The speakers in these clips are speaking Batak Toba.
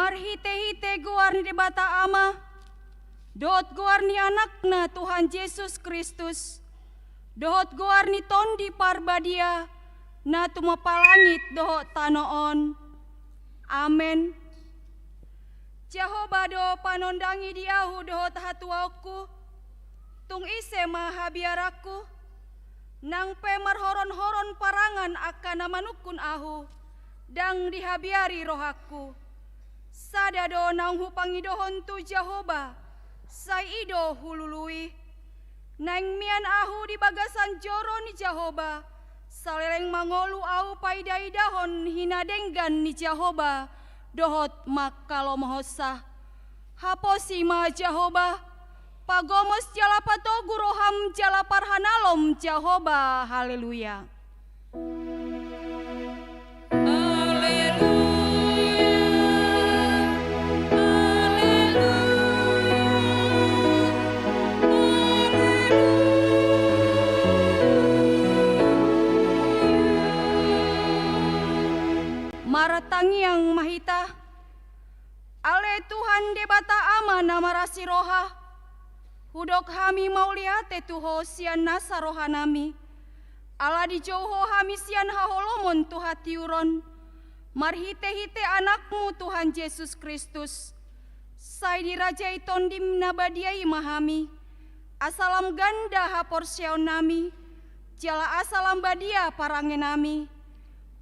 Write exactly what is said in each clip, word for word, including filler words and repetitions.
Marhite-hite goar ni Debata Ama, dohot goar ni Anakna Tuhan Jesus Kristus, dohot goar ni Tondi Parbadia, na tumompa langit dohot tano on. Amen. Jahowa do panondangi di ahu dohot hatuaonku, tung ise ma habiaranku? Nang pe marhoron-horon parangan angka na manungkun ahu, ndang dihabiari rohangku. Sada do naung hupangidohon tu Jahowa, sai i do hulului. Naeng mian ahu di bagasan joro ni Jahowa, saleleng mangolu ahu paida-idahon hinadenggan ni Jahowa dohot mangkalomohonsa. Haposi ma Jahowa, pagomos jala patogu roham jala parhanalom Jahowa. Haleluya. Haleluya, haleluya, haleluya. Martangiang ma hita. Ale Tuhan Debata Ama na marasi roha, hudok hami mauliate tu Ho sian nasa rohanami, ala dijou Ho hami sian haholomon tu hatiuron, marhite-hite Anakmu Tuhan Jesus Kristus. Sai dirajai Tondim na badia i ma hami, asa lam ganda haporseaonnami, jala asa lam badia parangenami.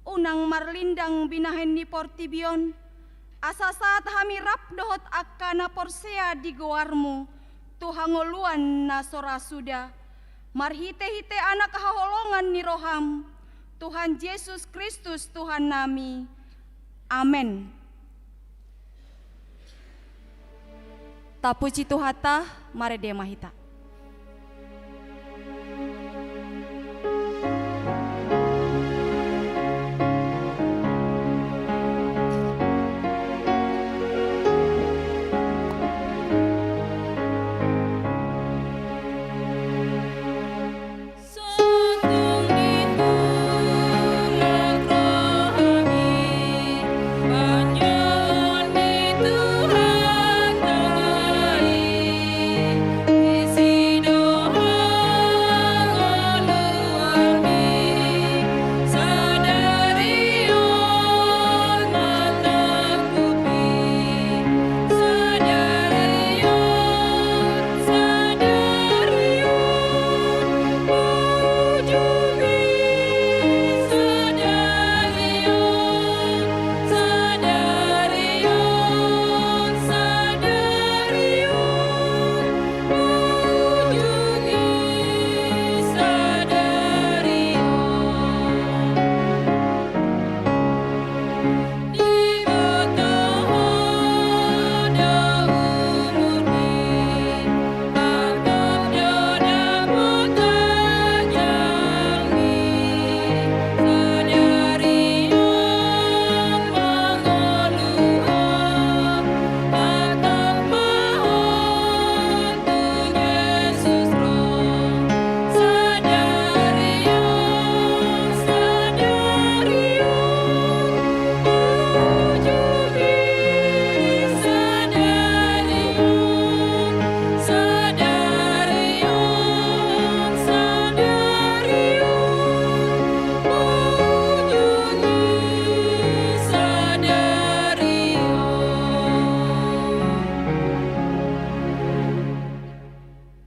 Unang marlindang binahen ni portibi on, asa sahat hami rap dohot angka na porsea di goarmu tu hangoluan na so ra suda, marhite-hite Anak haholongan ni roham, Tuhan Jesus Kristus Tuhannami. Amen. Tapuji Tuhanta, marende ma hita.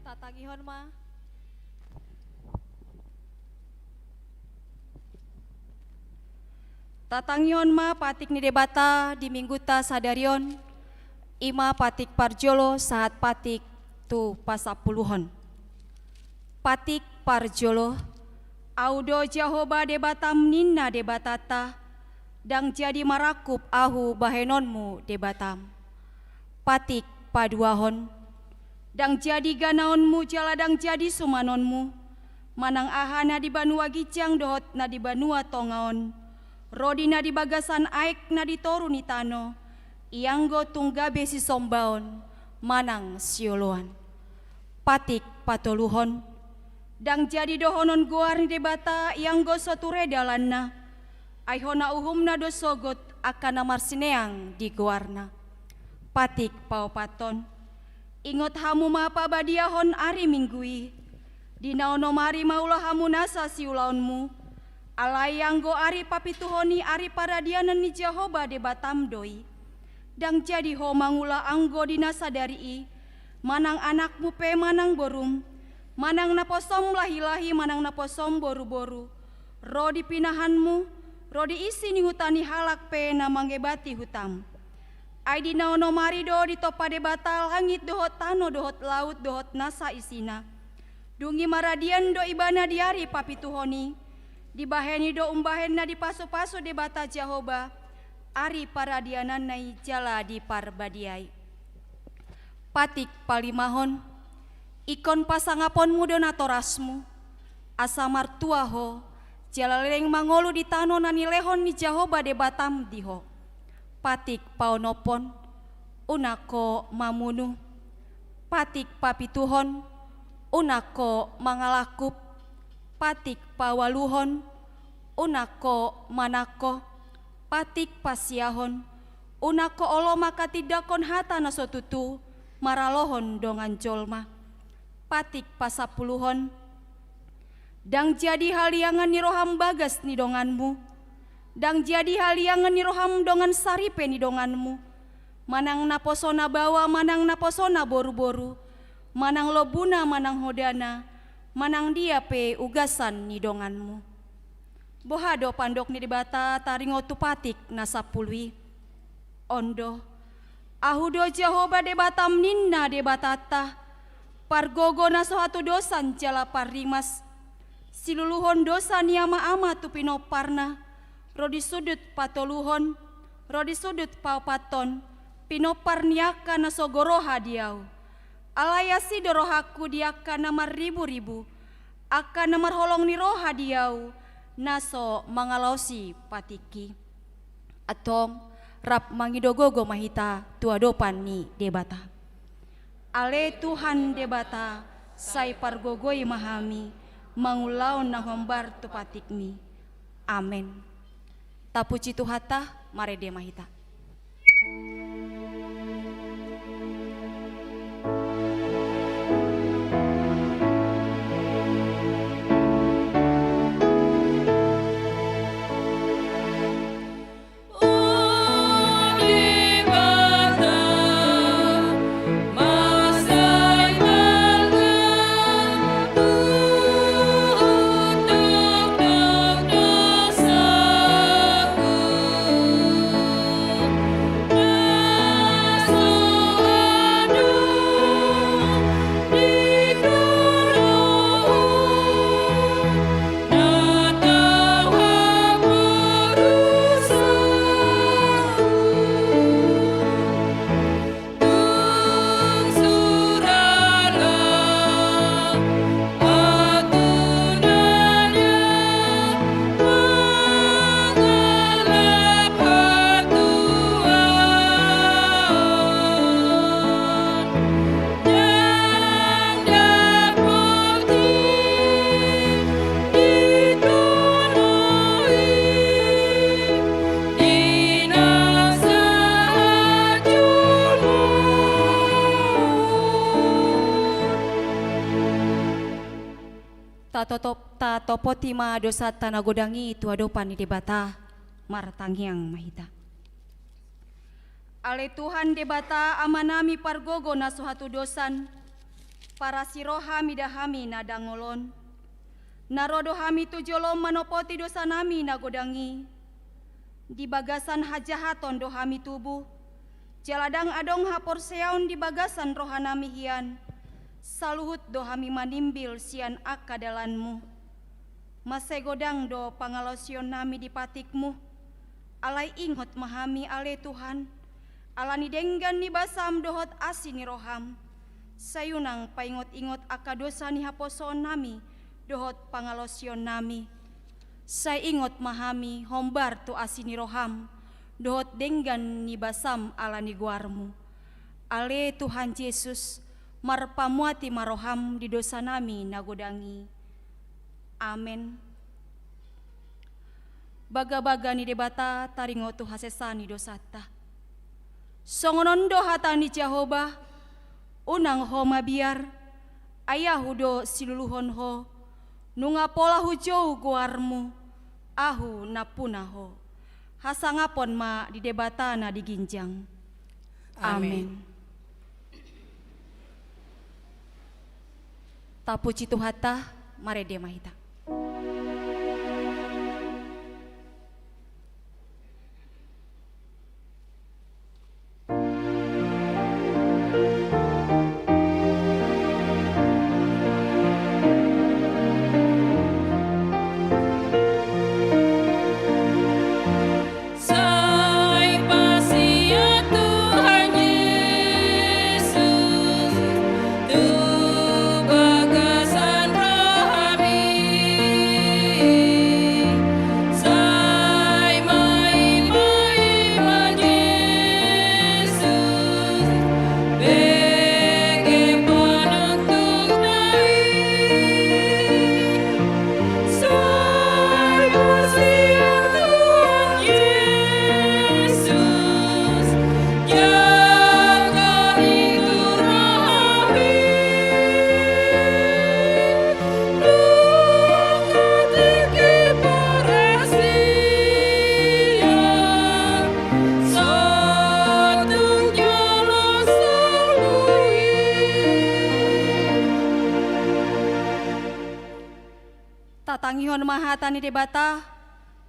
Tatangihon ma. Tatangihon ma patik ni Debata di minggunta sadari on, i ma patik parjolo sahat patik tu pasampuluhon. Patik parjolo. Ahu do Jahowa Debatam, ninna Debatanta, ndang jadi marangkup Ahu bahenonmu Debatam. Patik paduahon. Ndang jadi ganaonmu jala ndang jadi sumanonmu, manang aha na di banua ginjang dohot na di banua tonga on, ro di na di bagasan aek na di toru ni tano, ianggo tung gabe sisombaon manang sioloan. Patik patoluhon. Ndang jadi dohonon goar ni Debata ianggo so ture dalanna, ai hona uhumna do sogot angka na marsineang di goarna. Patik paopathon. Ingot hamu ma pabadiahon ari Minggu i. Di na onom ari ma ula hamu nasa siulaonmu. Alai anggo ari papituhon i ari paradianan ni Jahowa Debatam do i. Ndang jadi ho mangula anggo di na sadari i, manang anakmu pe manang borum, manang naposom lahi-lahi manang naposom boru-boru, ro di pinahanmu, ro di isi ni huta ni halak pe na mangebati hutam. Ai di na onom ari do ditompa Debata langit dohot tano dohot laut dohot nasa isina. Dung i maradian do ibana di ari papituhon i, dibahen i do umbahen na dipasu-pasu Debata Jahowa, ari paradiananna i jala diparbadiai. Patik palimahon. Ingkon pasangaponmu do natorasmu, asa martua ho, jala leleng mangolu di tano na nilehon ni Jahowa Debatam di ho. Patik paonomhon. Unang ho mamunu. Patik papituhon. Unang ho mangalangkup. Patik paualuhon. Unang ho manangko. Patik pasiahon. Unang ho olo manghatindanghon hata na so tutu maralohon dongan jolma. Patik pasampuluhon. Ndang jadi haliangan ni roham bagas ni donganmu. Ndang jadi haliangan ni roham dongan saripe ni donganmu. Manang naposona baoa manang naposona boru-boru, manang lombuna manang hodana, manang dia pe ugasan ni donganmu. Boha do pandok ni Debata taringot tu patik na sampulu i? On do: Ahu do Jahowa Debatam ninna Debatanta, pargogo na so hatudosan jala parrimas, siluluhon dosa ni ama-ama tu pinomparna, ro di sundut patoluhon, ro di sundut paopathon, pinompar ni angka na so goroha di ahu. Alai asi do rohangku di angka na marribu-ribu, angka na marholong ni roha di ahu, na so mangalaosi patikki. Antong, rap mangido gogo ma hita tu adopan ni Debata. Ale Tuhan Debata, sai pargogoi ma hami, mangulahon na hombar tu patikmi. Amen. Tapuji Tuhanta, marende ma hita. Tatotop-, tatopoti ma dosanta na godang i tu adopan ni Debata, martangiang ma hita. Ale Tuhan Debata Amanami pargogo na so hatudosan, parasi roha mida hami na dangol on. Na ro do hami tu jolom manopoti dosanami na godang i. Di bagasan hajahaton do hami tubu, jala ndang adong haporseaon di bagasan rohanami hian, saluhut do hami manimbil sian angka dalanmu. Mansai godang do pangalaosionnami di patikmu, alai ingot ma hami ale Tuhan, ala ni denggan ni basam dohot asi ni roham. Sai unang paingot-ingot angka dosa ni haposoonnami dohot pangalaosionnami. Sai ingot ma hami hombar tu asi ni roham dohot denggan ni basam ala ni goarmu. Ale Tuhan Jesus, marpamuati ma roham di dosanami na godang i. Amen. Bagabaga ni Debata taringot tu hasesaan ni dosanta. Songon on do hata ni Jahowa: Unang ho mabiar, ai ahu do siluluhon ho. Nunga pola hujou goarmu, ahu nampuna ho. Hasangapon ma di Debata na di ginjang. Amen. Amen. Tapuji Tuhanta, marende ma hita. Sai pasia Tuhan Jesus tu bagasan rohami. Sai maima-ima Jesus, bege panuntunna i. Sai pasia Tuhan Jesus, jaga ni tu rohami. Nunga tingki parasian, sahat tu jolo solu i. Tatangihon ma hata ni Debata,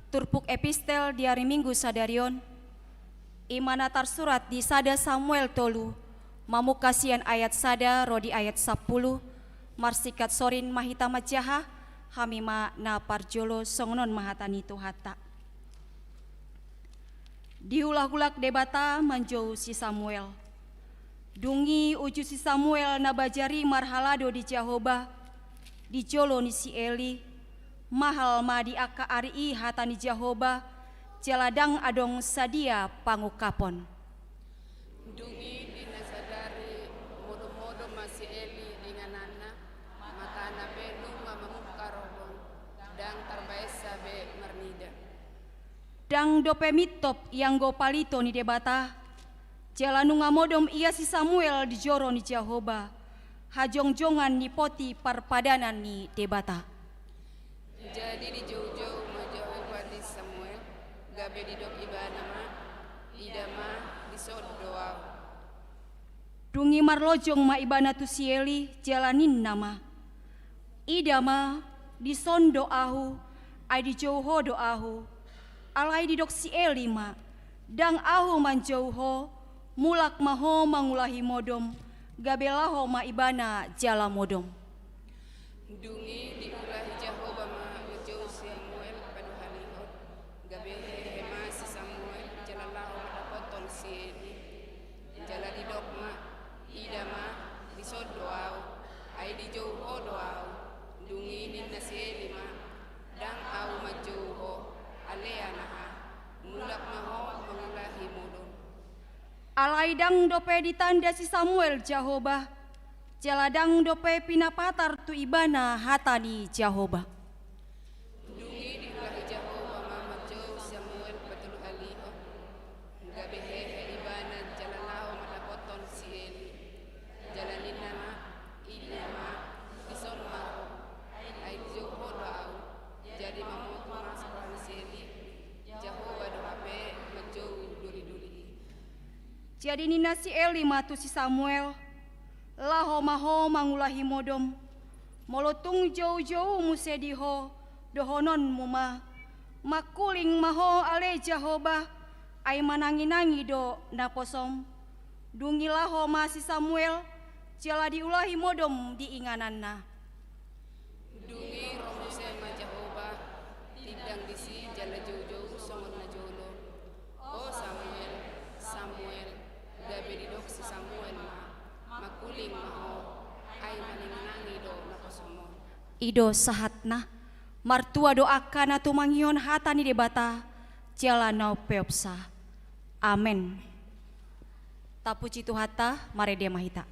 turpuk epistel di ari Minggu sadari on, i ma na tarsurat di sada Samuel tolu, mamungka sian ayat sada ro di ayat sampulu. Marsingkat sorin ma hita manjaha, hami ma na parjolo. Songon on ma hata ni Tuhanta. Diulak-ulak Debata manjou si Samuel. Dung i uju si Samuel na bajar i marhalado di Jahowa di jolo ni si Eli, mahal ma di angka ari i hata ni Jahowa, jala ndang adong sadia pangungkapon. Dung i di na sadari modom-modom ma si Eli di ingananna, matana pe nunga mamungka rogon, ndang tarbaensa be marnida. Ndang dope mintop ianggo palito ni Debata, jala nunga modom ia si Samuel di joro ni Jahowa, hajongjongan ni poti parpadanan ni Debata. Jadi dijoujou ma Jahowa tu si Samuel, gabe didok ibana ma: Ida ma, dison do ahu. Dung i marlojong ma ibana tu si Eli, jala ninna ma: Ida ma, dison do ahu, ai dijou ho do ahu. Alai didok si Eli ma: Ndang ahu manjou ho, mulak ma ho mangulahi modom. Gabe laho ma ibana jala modom. Dung i diulahi Jahowa ma manjou si Samuel paduahalihon. Gabe hehe ma si Samuel jala laho mandapothon si Eli. Jala didok ma: Ida ma, dison do ahu, ai dijou ho do ahu. Dung i ninna si Eli ma: Ndang ahu manjou ho, ale anaha, mulak ma ho mangulahi modom. Alai ndang dope ditanda si Samuel Jahowa, jala ndang dope pinapatar tu ibana hata ni Jahowa. Dung i diulahi Jahowa ma manjou si Samuel patoluhalihon. Gabe hehe ibana jala laho mandapothon si Eli. Jala ninna ma: Ida ma, dison ma ho, ai dijou ho do ahu. Jadi mamoto ma sian si Eli, Jahowa do hape manjou doli-doli i. Jadi ninna si Eli ma tu si Samuel: Laho ma ho mangulahi modom. Molo tung joujou muse di ho, dohononmu ma: Mangkuling ma ho ale Jahowa, ai manangi-nangi do naposom. Dung i laho ma si Samuel, jala diulahi modom di ingananna. Dung i ro muse ma Jahowa, tindang disi jala joujou songon na jolo: O Samuel, Samuel. Gabe didok si Samuel ma: Mangkuling ma ho, ai manangi-nangi do naposom on. I do sahatna. Martua do angka na tumangihon hata ni Debata jala na umpeopsa. Amen. Tapuji Tuhanta, marende ma hita.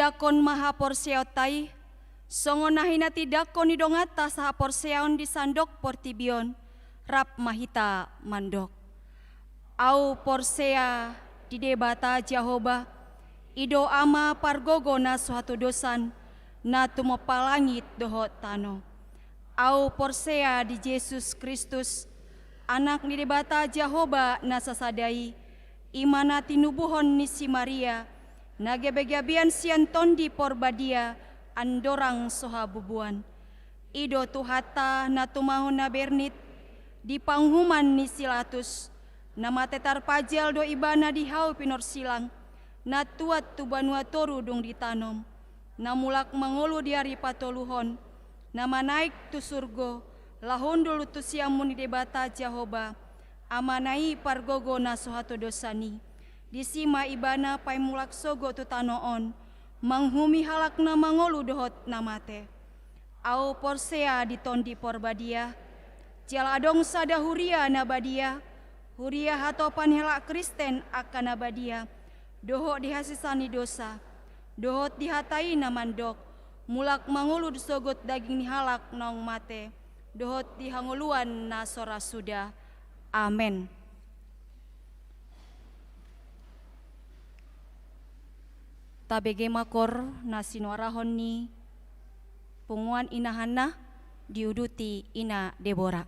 Tindangkon ma haporseaonta i, songon na hinatindangkon ni donganta sahaporseaon di sandok portibi on, rap ma hita mandok. Ahu porsea di Debata Jahowa, i do Ama pargogo na so hatodosan, na tumompa langit dohot tano. Ahu porsea di Jesus Kristus, Anak ni Debata Jahowa na sasada i, i ma na tinubuhon ni si Maria, na gabegabean sian Tondi Porbadia, andorang so habubuan. I do Tuhanta na tumahon na bernit, di panguhuman ni si Latus, na mate tarpajal do Ibana di hau pinorsilang, na tuat tu banua toru dung ditanom, na mulak mangolu di ari patoluhon, na manaek tu surgo, laho hundul tu siamun ni Debata Jahowa, Amana i pargogo na so hatodosan i. Disi ma Ibana paimulak sogot tu tano on, manguhumi halak na mangolu dohot na mate. Ahu porsea di Tondi Porbadia, jala adong sada huria na badia, huria hatopan ni halak Kristen angka na badia, dohot di hasesaan ni dosa, dohot di hata i na mandok, mulak mangolu sogot daging ni halak naung mate, dohot di hangoluan na so ra suda. Amen. Tabege ma koor na sinuarahon ni punguan Ina Hanna, diuduti Ina Debora.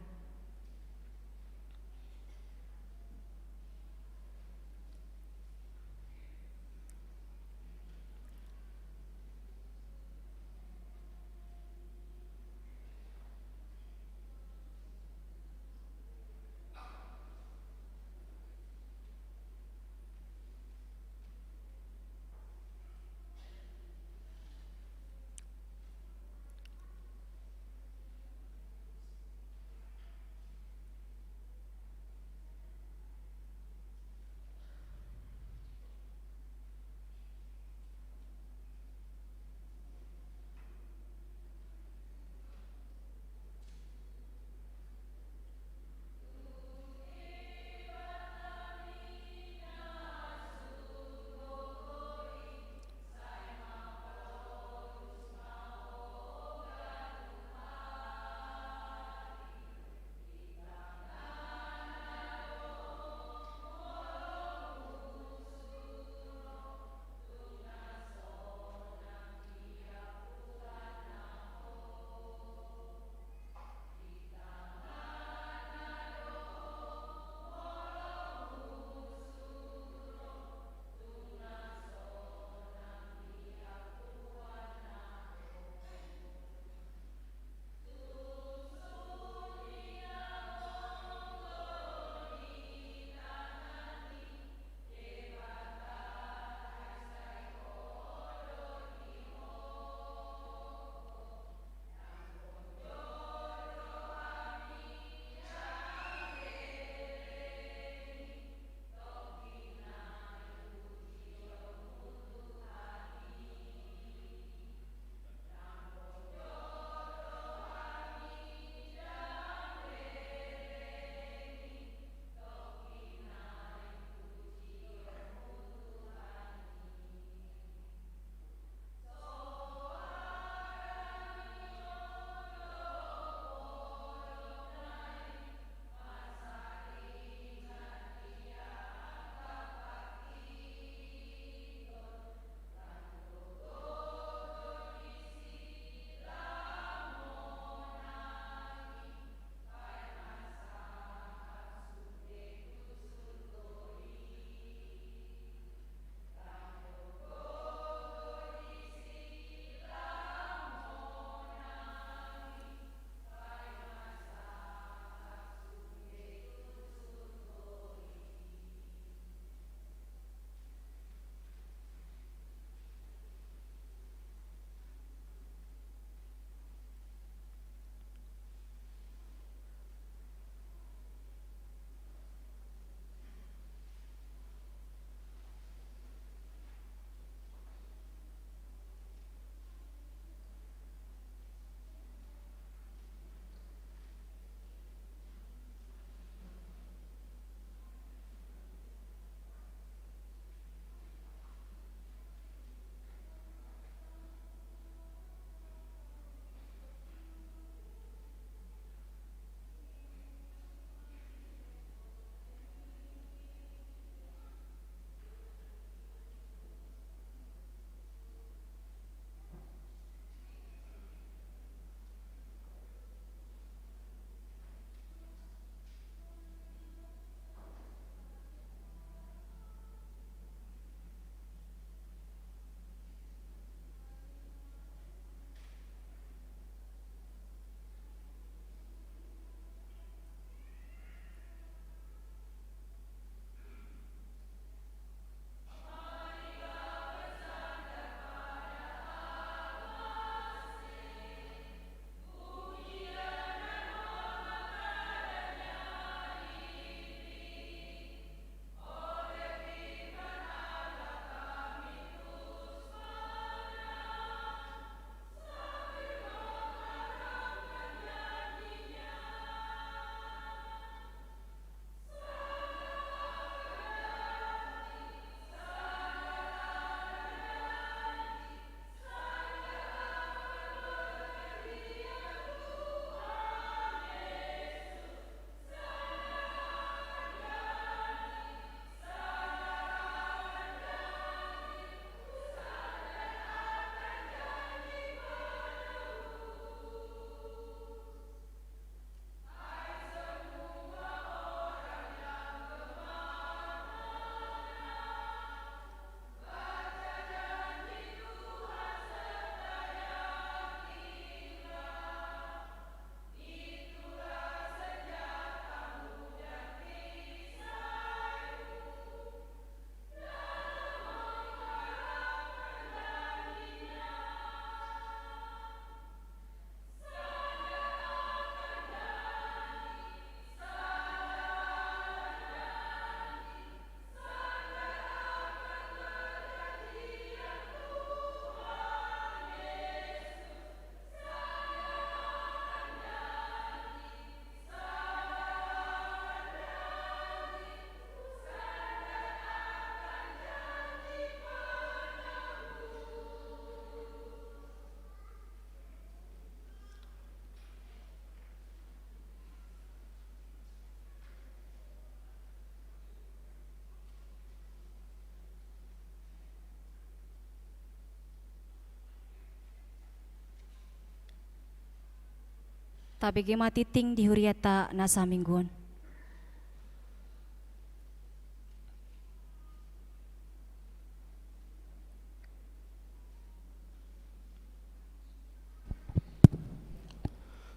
Tabege ma tingting di hurianta na saminggu on.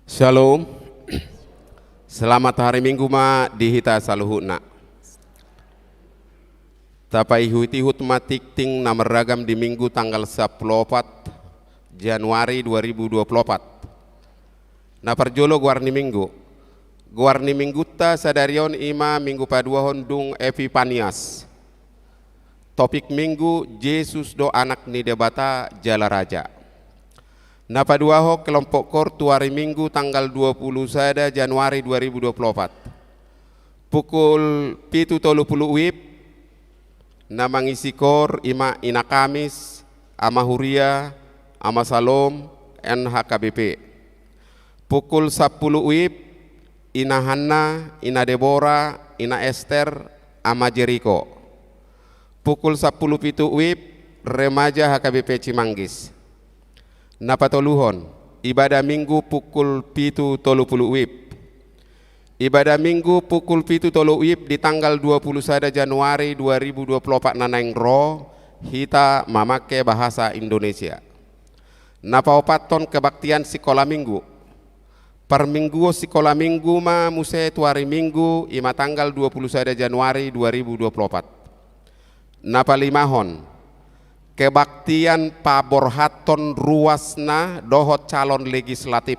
Shalom. Selamat hari Minggu ma di hita saluhutna. Tapaihut-ihut ma tingting na marragam di Minggu tanggal sampulu opat Januari dua ribu dua pulu opat. Na parjolo goar ni Minggu. Goar ni Minggunta sadari on i ma Minggu paduahon dung Epipanias. Topik Minggu, Jesus do Anak ni Debata jala Raja. Na paduahon kelompok koor tu ari Minggu tanggal dua pulu sada Januari dua ribu dua pulu opat. Pukul pitu tolu pulu WIB, na mangisi koor i ma Ina Kamis, Ama Huria, Ama Salom, N H K B P. Pukul sampulu WIB, Ina Hanna, Ina Debora, Ina Ester, Ama Jeriko. Pukul sampulu pitu WIB, remaja H K B P Cimanggis. Na patoluhon, ibadah Minggu pukul pitu tolu pulu WIB. Ibadah Minggu pukul pitu tolu WIB di tanggal dua pulu sada Januari dua ribu dua pulu opat na naeng ro, hita mamangke bahasa Indonesia. Na paopathon kebaktian sikola Minggu. Parmingguon sikola Minggu ma muse tu ari Minggu, i ma tanggal dua pulu sada Januari dua ribu dua pulu opat. Na palimahon, kebaktian paborhathon ruasna dohot calon legislatif.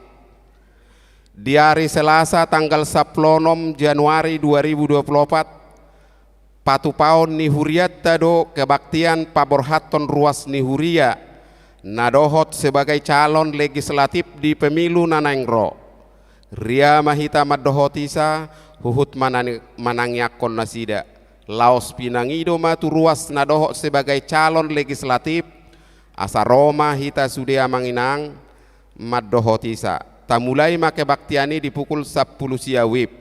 Di ari Selasa tanggal sampulu onom Januari dua ribu dua pulu opat, patupaon ni hurianta do kebaktian paborhathon ruas ni huria na dohot sebagai calon legislatif di pemilu na naeng ro. Ria ma hita mandohotisa, huhut manani-, manangiangkon nasida. Laos pinangido ma tu ruas na dohot sebagai calon legislatif, asa ro ma hita sude amang inang mandohotisa. Tamulai ma kebaktian i di pukul sampulu sia WIB,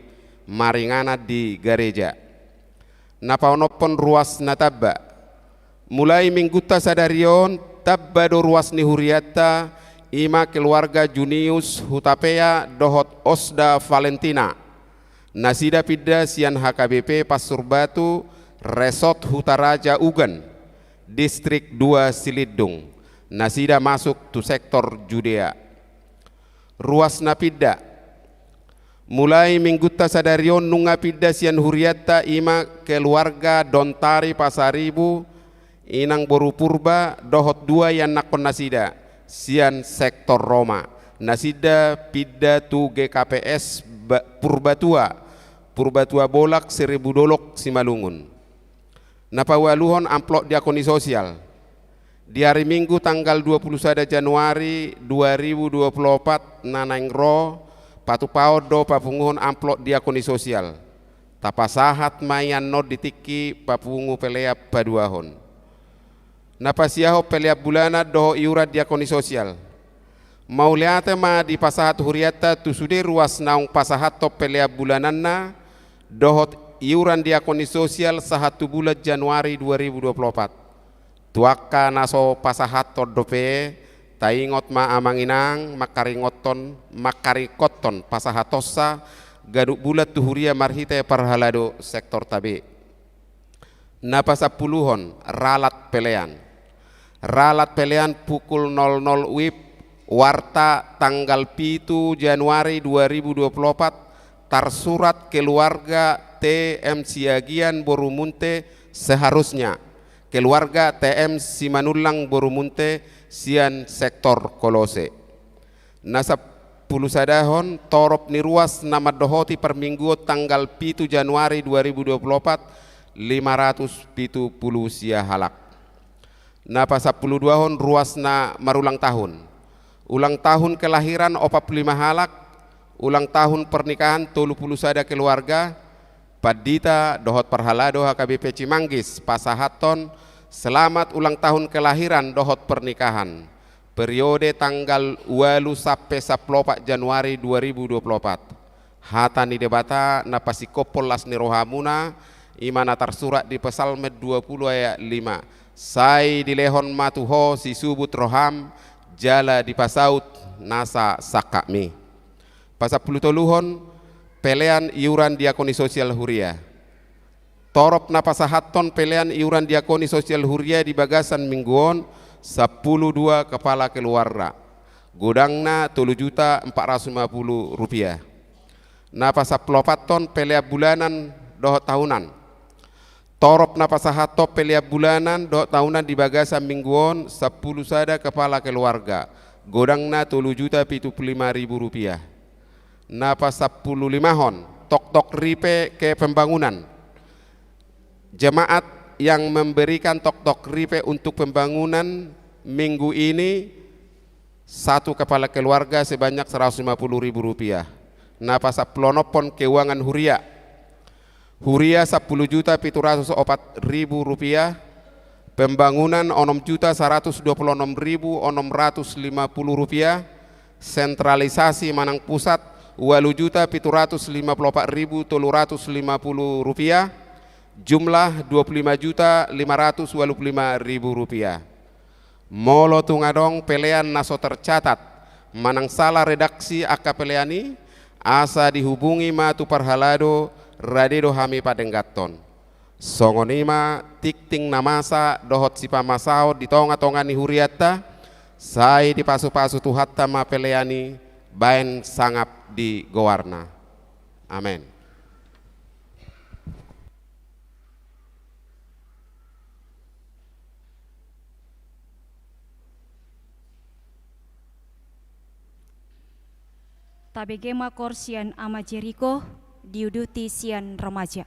maringanan di gareja. Na paonomhon ruas na tamba. Mulai Minggunta sadari on, tamba do ruas ni hurianta, i ma keluarga Junius Hutapea dohot Osda Valentina. Nasida pinda sian H K B P Passur Batu, Resort Hutaraja Ugan, Distrik dua Silindung. Nasida masuk tu sektor Judea. Ruas na pinda. Mulai Minggunta sadari on nunga pinda sian hurianta, i ma keluarga Dontari Pasaribu, Inang boru Purba dohot dua ianakhon nasida sian sektor Roma. Nasida pinda tu G K P S Ba-, Purbatua, Purbatua Bolak, Seribu Dolok, Simalungun. Na paualuhon, amplop diakoni sosial. Di ari Minggu tanggal dua pulu sada Januari dua ribu dua pulu opat na naeng ro, patupaon do papunguhon amplop diakoni sosial. Tapasahat ma i annon di tingki papungu pelean paduahon. Na pasiahon pelean bulanan dohot iuran diakoni sosial. Mauliate ma dipasahat hurianta tu sude ruas naung pasahathon pelean bulananna dohot iuran diakoni sosial sahat tu bulan Januari dua ribu dua pulu opat. Tu angka na so pasahathon dope, taingot ma amang inang mangkaringothon, mangkaringkothon pasahatonsa ganup bulan tu huria marhite parhalado sektorta be. Na pasampuluhon, ralat pelean. Ralat pelean pukul nol nol WIB, warta tanggal pitu Januari dua ribu dua pulu opat, tarsurat keluarga T M Siagian boru Munte, seharusnya keluarga T M Simanullang boru Munte sian sektor Kolose. Na sampulu sadahon, torop ni ruas na mandohoti parmingguon tanggal pitu Januari dua ribu dua pulu opat, lima ratus pitu pulu sia halak. Na pasampulu duahon, ruas na marulang tahun. Ulang tahun kelahiran opat pulu lima halak, ulang tahun pernikahan tolu pulu sada keluarga, pandita dohot parhalado H K B P Cimanggis pasahathon selamat ulang tahun kelahiran dohot pernikahan. Periode tanggal ualu sampe sampulu opat Januari dua ribu dua pulu opat. Hata ni Debata na pasingkophon las ni rohamuna, i ma na tarsurat di Psalmen dua pulu ayat lima. Sai dilehon ma tu ho sisubut roham, jala dipasaut nasa sangkapmi. Pasampulu toluhon, pelean iuran diakoni sosial huria. Torop na pasahathon pelean iuran diakoni sosial huria di bagasan minggu on, sampulu dua kepala keluarga. Godangna tolu juta empat ratus lima puluh rupiah. Na pasampulu opathon pelean bulanan dohot tahunan. Torop na pasahathon pelean bulanan dohot tahunan di bagasan minggu on, sampulu sada kepala keluarga. Godangna tolu juta pitu pulu lima ribu rupiah. Na pasampulu limahon, toktok ripe ke pembangunan. Jemaat yang memberikan toktok ripe untuk pembangunan minggu ini, satu kepala keluarga sebanyak seratus lima puluh ribu rupiah. Na pasampulu onomhon keuangan huria. Huria sampulu juta pitu ratus opat ribu rupiah, pembangunan onom juta seratus dua puluh enam ribu enam ratus lima puluh rupiah, sentralisasi manang pusat ualu juta pitu ratus lima pulu opat ribu tolu ratus lima pulu rupiah, jumlah dua pulu lima juta lima ratus ualu pulu lima ribu rupiah. Molo tung adong pelean na so tercatat manang sala redaksi angka pelean i, asa dihubungi ma tu parhalado, rade do hami padengganhon. Songon i ma tingting na masa dohot sipamasaon di tonga-tonga ni hurianta, sai dipasupasu Tuhanta ma pelean i baen sangap di goarna. Amen. Tabege ma koor sian Ama Jeriko, diuduti sian remaja.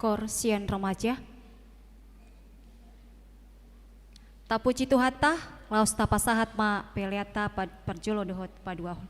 Kor sian remaja. Tapuji Tuhanta, laos tapasahat ma peleanta pa-, parjolo dohot paduahon.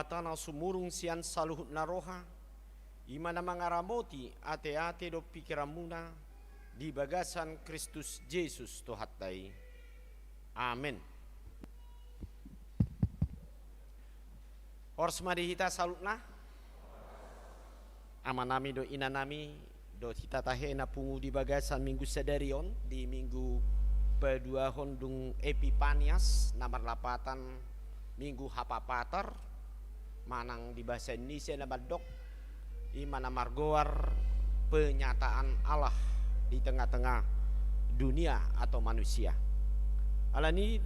Debata na sumurung sian saluhut na roha, i ma na mangaramoti ateate dohot pingkiranmuna di bagasan Kristus Jesus Tuhanta i. Amen. Horas ma di hita saluhutna. Amanami dohot inanami dohot hita tahe na pungu di bagasan minggu sadari on, di minggu paduahon dung Epipanias na marlapatan minggu Hapapatar, manang di bahasa Indonesia na mandok, i ma na margoar penyataan Allah di tengah-tengah dunia atau manusia. Alani i,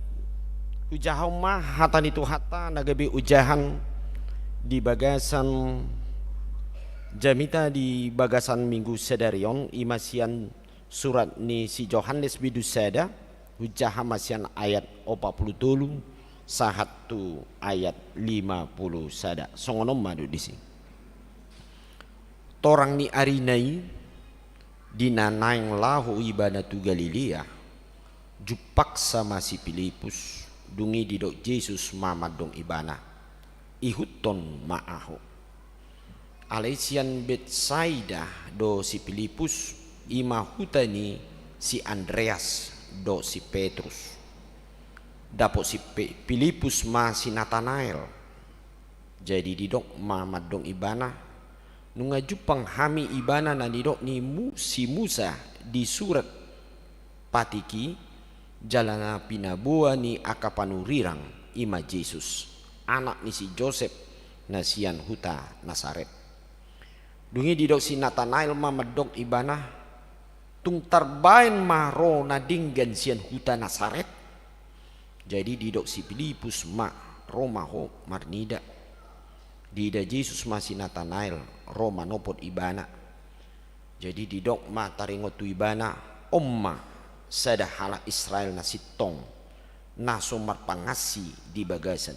hujahahon ma hata ni Tuhanta na gabe ojahan di bagasan jamita di bagasan minggu sadari on, i ma sian surat ni si Johannes bindu sada, hujaha ma sian ayat opat pulu tolu sahat tu ayat lima pulu sada. Songon on ma do disi. Torang ni arina i, di na naeng laho ibana tu Galilea, jumpangsa ma si Pilipus, dung i didok Jesus ma mandok ibana, ihuthon ma ahu. Alai sian Betsaida do si Pilipus, i ma huta ni si Andreas dohot si Petrus. Dapot si Pe-, Pilipus ma si Natanael. Jadi didok ma mandok ibana, nunga jumpang hami ibana na nidok ni Mu-, si Musa di surat patik i, jala na pinaboa ni angka panurirang, i ma Jesus, anak ni si Josep, na sian huta Nasaret. Dung i didok si Natanael ma mandok ibana, tung tarbaen ma ro na denggan sian huta Nasaret? Jadi didok si Pilipus ma, ro ma ho marnida. Diida Jesus ma si Natanael, ro manopot ibana. Jadi didok ma taringot tu ibana, on ma sada halak Israel na sintong, na so marpangansi di bagasan.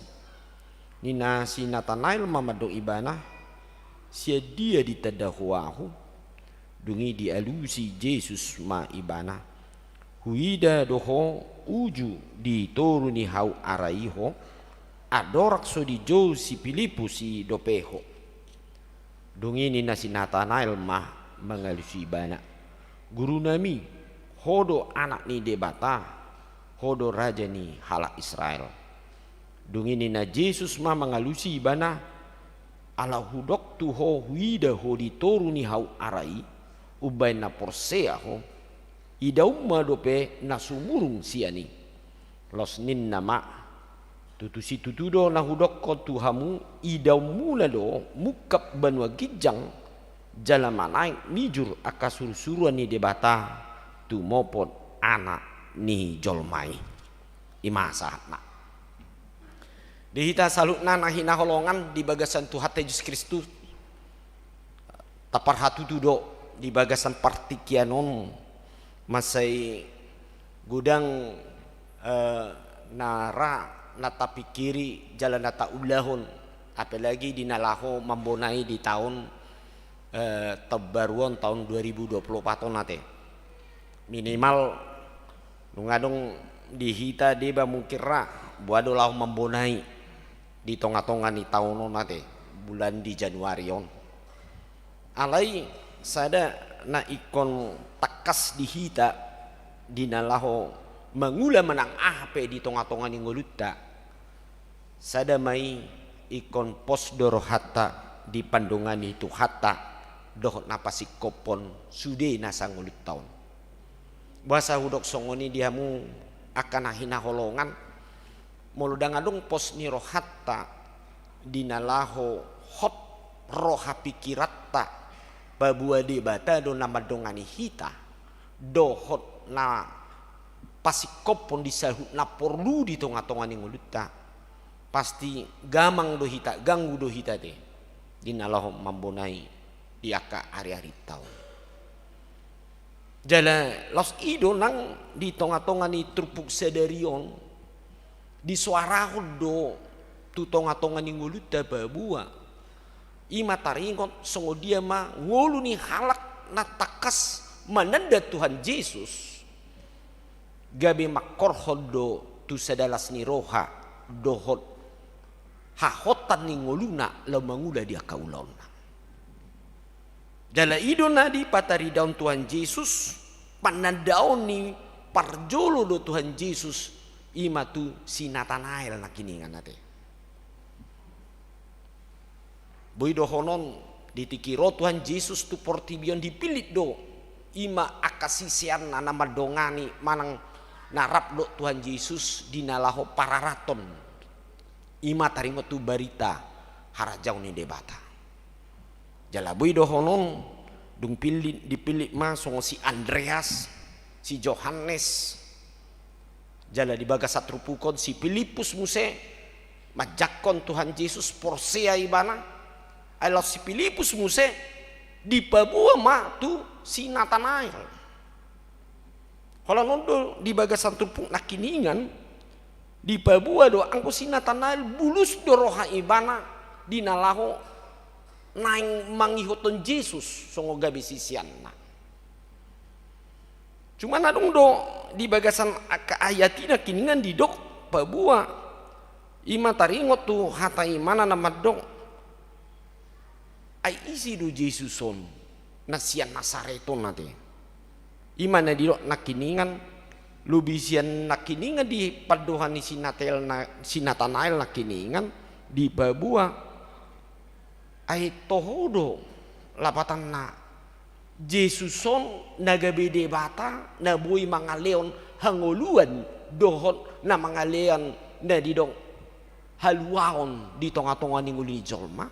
Ninna si Natanael ma mandok ibana, sian dia ditanda ho ahu? Dung i dialusi Jesus ma ibana, huida do ho uju di toru ni hau ara i ho, andorang so dijou si Pilipus i dope ho. Dung i ninna si Natanael ma mangalusi ibana, Gurunami, ho do anak ni Debata, ho do raja ni halak Israel. Dung i ninna Jesus ma mangalusi ibana, ala hudok tu ho huida ho di toru ni hau ara i, umbaen na porsea ho, idaonmu ma dope na sumurung sian i. Laos ninna ma, tutu situtu do na hudokkon tu hamu, idaonmuna do mungkap banua ginjang, jala manaek mijur angka surusuruan ni Debata, tumopot Anak ni jolma i. I ma sahatna. Di hita saluhutna na hinaholongan di bagasan Tuhanta Jesus Kristus, taparhatutu do di bagasan partingkian on, mansai godang, eh, na ra na tapingkiri jala na taulahon, apalagi di na laho mambonai di taon, eh, taon baru on, taon dua ribu dua puluh opat on ate. Minimal nunga adong di hita deba mungkin ra, boha do laho mambonai di tongatonga ni taon on ate, bulan di Januari on. Alai sada na ingkon tangkas di hita di na laho mangula manang aha pe di tongatonga ni ngolunta, sada ma i ingkon pos do rohanta di pandongani Tuhanta dohot na pasingkophon sude nasa ngolunta on. Boasa hudok songon i di hamu angka na hinaholongan? Molo ndang adong pos ni rohanta di na laho hot roha pingkiranta, paboa Debata do na mandongani hita dohot na pasingkophon di saluhut na porlu di tongatonga ni ngolunta, pasti gamang do hita, ganggu do hita ate di na laho mambonai di angka ariarinta on. Jala laos i do nang di tongatonga ni turpuk sadari on, disoarahon do tu tongatonga ni ngolunta paboa i ma taringot songon dia ma ngolu ni halak na tangkas mananda Tuhan Jesus, gabe mangkorhon do tu sada las ni roha dohot hahot tan ni ngoluna laho mangula di angka ulaonna. Jala i do na dipataridahon Tuhan Jesus, panandaon ni parjolo do Tuhan Jesus, i ma tu si Natanael nangkiningan ate. Boi dohonon di tingki ro Tuhan Jesus tu portibi on dipillit do, i ma angka siseanna na mandongani manang na rap dohot Tuhan Jesus di na laho pararathon, i ma taringot tu barita harajaon ni Debata. Jala boi dohonon dung pillit, dipillit ma songon si Andreas, si Johannes, jala di bagasan turpuk on si Pilippus muse, manjangkon Tuhan Jesus, porsea ibana. Ai laos si Pilippus muse dipaboa ma tu si Natanael. Holan on do di bagasan turpuk nangkiningan, dipaboa do anggo si Natanael bulus do roha ibana di na laho naeng mangihuthon Jesus songon gabe siseanna. Cuma na adong do di bagasan angka ayat i nangkiningan didok paboa, i ma taringot tu hata ibana na mandok, ai ise do Jesus on na sian Nasaret on ate. I ma na didok nangkiningan, lobi sian nangkiningan di pandohan ni si Natanael na, si Natanael nangkiningan, dipaboa, ai toho do lapatanna Jesus on na gabe Debata na boi mangalehon hangoluan dohot na mangalehon na didok haluaon di tonga-tonga ni ngolu ni jolma.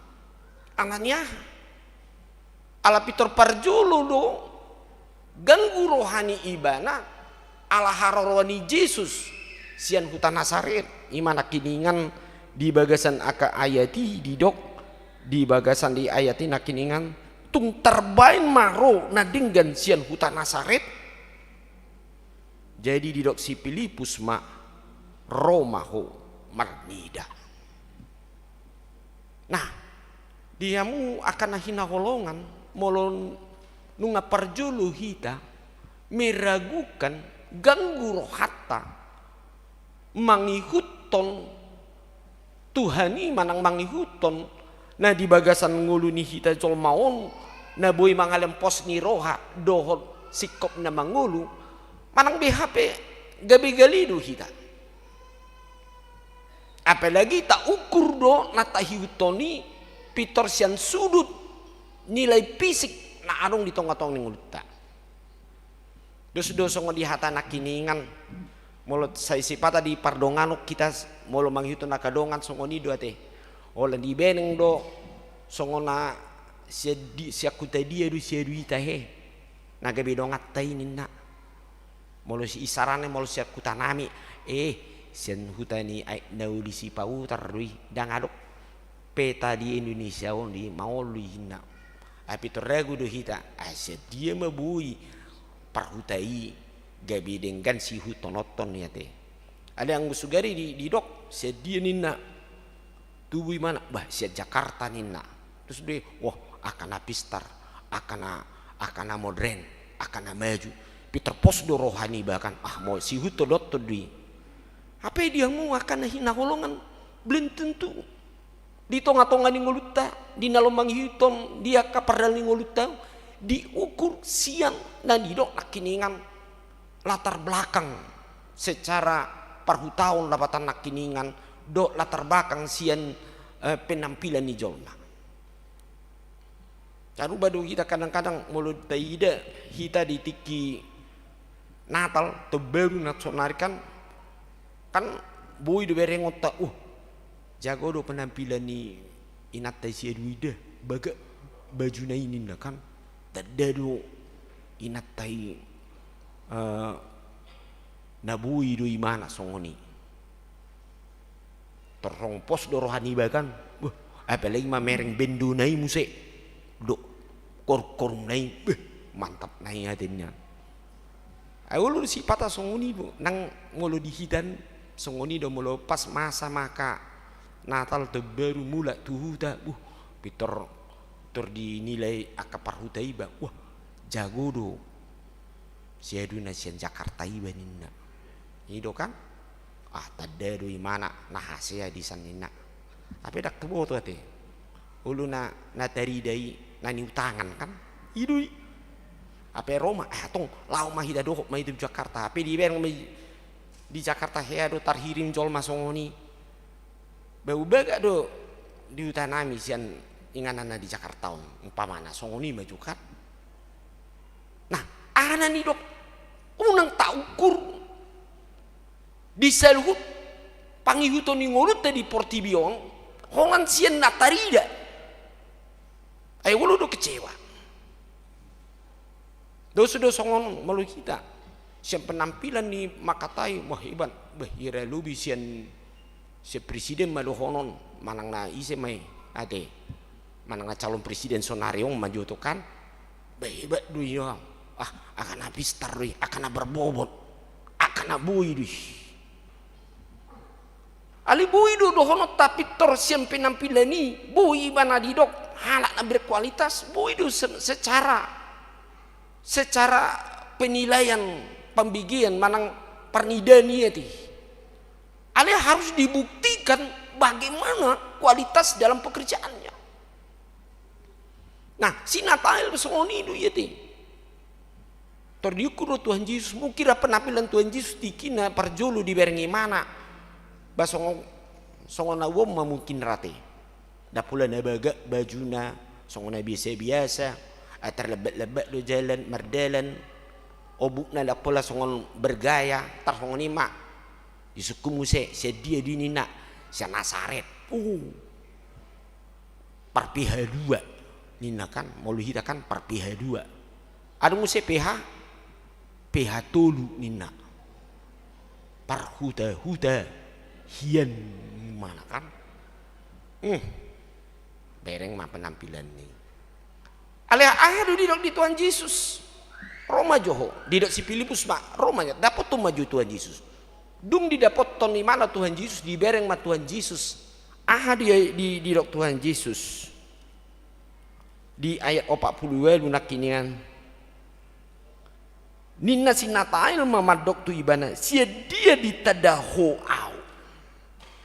Alani aha? Ala pintor parjolo do ganggu roha ni ibana ala haroroan ni Jesus sian huta Nasaret. I ma nangkiningan di bagasan angka ayat i didok, di bagasan di ayat i nangkiningan, tung tarbaen ma ro na denggan sian huta Nasaret. Jadi didok si Pilippus ma, ro ma ho marnida. Nah, di hamu angka na hinaholongan, molo nunga parjolo hita meragukan, ganggu rohanta mangihuthon Tuhan i manang mangihuthon na di bagasan ngolu ni hita jolma on, na boi mangalehon pos ni roha dohot singkop na mangolu, manang be hape gabe gale do hita. Apalagi taukur do na taihuthon i pintor sian sudut nilai fisik na adong di tonga-tonga ni ngolunta. Dos do songon di hata nangkiningan, molo sai sipata di pardonganon hita, molo mangihuthon angka dongan songon i do ate. Holan dibeneng do songon na sian di, sian huta dia do sian huta he na gabe donganta i ninna. Molo si isarana, molo sian huta nami, eh, sian huta ni Aek Nauli Sipahutar do i, ndang adong peta di Indonesia on di maol do i ninna. Ai pintor ragu do hita, ai sian dia ma boi parhuta i gabe denggan siihuthononhon i ate. Alai anggo sugari di, didok sian dia ninna, tubu ibana, bah, sian Jakarta ninna. Terus dia, wah, angka na pistar, angka na, angka na modern, angka na maju. Pintor pos do roha niba kan, ah, molo siihuthon dohot do i. Hape di hamu angka na hinaholongan, belum tentu di tonga-tonga ni ngolunta, di na laho mangihuthon, di angka pardalan ni ngolunta, diukur sian na nidok nangkiningan latar belakang secara parhutaon lapatan nangkiningan, dohot latar belakang sian, eh, penampilan ni jolma. Sarupa do hita kadang-kadang molo taida hita di tingki Natal, Tahun Baru na sonari kan, kan boi do berengonta, uh, jago do penampilan ni inanta i sian huta i da, bagak bajuna i ninna kan, tanda do inanta i, eh, na boi do imana songon i. Torhong pos do roha niba kan. Beh, apalagi mamereng bendona i muse. Dok, korum-korumna i. Beh, mantap na i ate ninna. Ai olo do sipata songon i bo. Nang molo di hita songon i do, molo pas masa ma angka Natal, Tahun Baru, mulak tu huta. Buh, pintor, pintor dinilai angka parhuta iba. Wah, jago do. Sian huta na sian Jakarta iba ninna. I do kan? Ah, tanda do imana na hasea di san ninna. Hape ndang huboto ate. Olo na, na tarida i, na niutangan kan? I do i. Hape ro ma, eh, antong, laho ma hita dohot ma i tu Jakarta. Hape dibereng ma i di Jakarta, hea do tarhirim jolma songon i. Bau bagak do di huta nami sian inganan na di Jakarta on, umpamana songon i ma jo kan. Nah, aha na nidok, unang taukur di saluhut pangihuton ni ngolunta di portibi on, holan sian na tarida. Ai olo do kecewa. Dos do songon molo hita sian penampilan ni mangkatai, wah, hebat, bah, hira lobi sian, sian presiden ma dohonon, manang na ise ma i, ate, manang na calon presiden sonari on ma jo tu kan, bah, hebat do ia, ah, angka na pistar do i, angka na berbobot, angka na boi do i. Alai boi do dohononta pintor sian penampilan i, boi ibana didok halak na berkualitas, boi do se-, secara, secara penilaian, pembigian, manang parnidaan i ate. Alai harus dibuktikan bagaimana kualitas dalam pekerjaannya. Nah, si Natanael songon i do i ate. Tor diukur do Tuhan Jesus, mungkin ra penampilan Tuhan Jesus tingki na parjolo dibereng imana. Bah songon, songon au on ma mungkin ra ate. Ndang pola na bagak bajuna, songon na biasa-biasa, ah, tarlambat-lambat do jalan, mardalan. Obukna ndang pola songon bergaya, tar songon i ma. Disungkun muse, sian dia do i ninna, sian Nasaret. Uh. Par P H dua ninna kan, molo hita kan par P H dua. Adong muse P H, P H tolu ninna. Par huta-huta hian, imana kan. Hmm. Bereng ma penampilan ni. Alai aha do didok di Tuhan Jesus? Ro ma jo ho, didok si Pilipus ma, ro ma jo, dapothon ma jo Tuhan Jesus. Dung didapothon imana Tuhan Jesus, dibereng ma Tuhan Jesus. Aha di, di, didok Tuhan Jesus? Di ayat opat pulu ualu nangkiningan. Ninna si Natanael ma mandok tu ibana, sian dia ditanda ho au?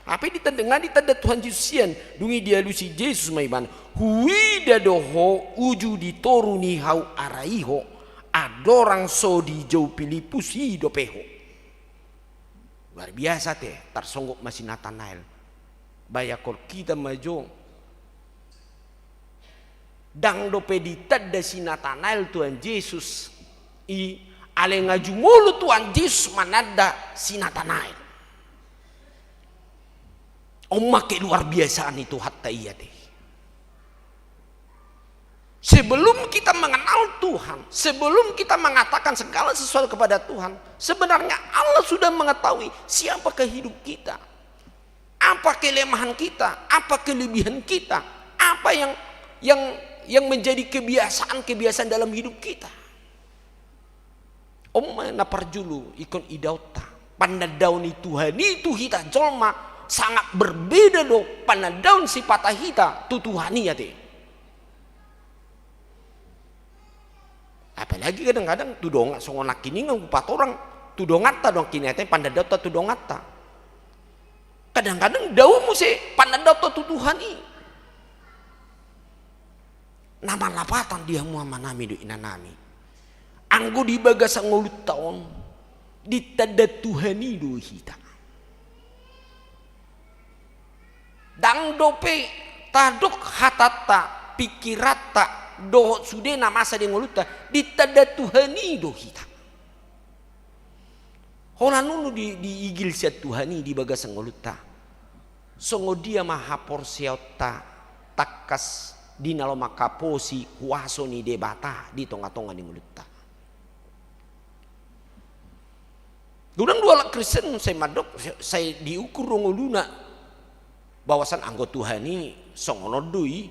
Hape ditanda, nga ditanda Tuhan Jesus sian, dung i dialusi Jesus ma ibana, huida do ho uju di toru ni hau ara i ho, andorang so dijou Pilipus i dope ho. Luar biasa ate, tarsonggot ma si Natanael. Bayangkon hita ma jo. Ndang dope ditanda si Natanael Tuhan Jesus i, alai nga jumolo Tuhan Jesus mananda si Natanael. On ma keluarbiasaan ni Tuhanta i ate. Sebelum kita mengenal Tuhan, sebelum kita mengatakan segala sesuatu kepada Tuhan, sebenarnya Allah sudah mengetahui siapakah hidup kita. Apa kelemahan kita, apa kelebihan kita, apa yang, yang, yang menjadi kebiasaan-kebiasaan dalam hidup kita. On ma na parjolo ingkon idaonta. Panandaon ni Tuhan i tu hita jolma sangat berbeda do panandaon sipata hita tu Tuhan i ate. Apalagi kadang-kadang tu dongan, songon nangkiningan hupatorang, tu donganta do nangkiningan ate panandaonta tu donganta. Kadang-kadang dao muse panandaonta tu Tuhan i. Na marlapatan di hamu amanami dohot inanami. Anggo di bagasan ngolunta on, ditanda Tuhan i do hita. Ndang dope tadok hatanta, pingkiranta, dohot sude na masa di ngolunta, ditanda Tuhan i do hita. Holan unu di, diigil sian Tuhan i di bagasan ngolunta. Songon dia ma haporseaonta tangkas di na laho manghaposi huaso ni Debata di tonga-tonga ni ngolunta. Godang do halak Kristen sai mandok, sai diukur do ngoluna. Bahwasan anggo Tuhan i songon on do i,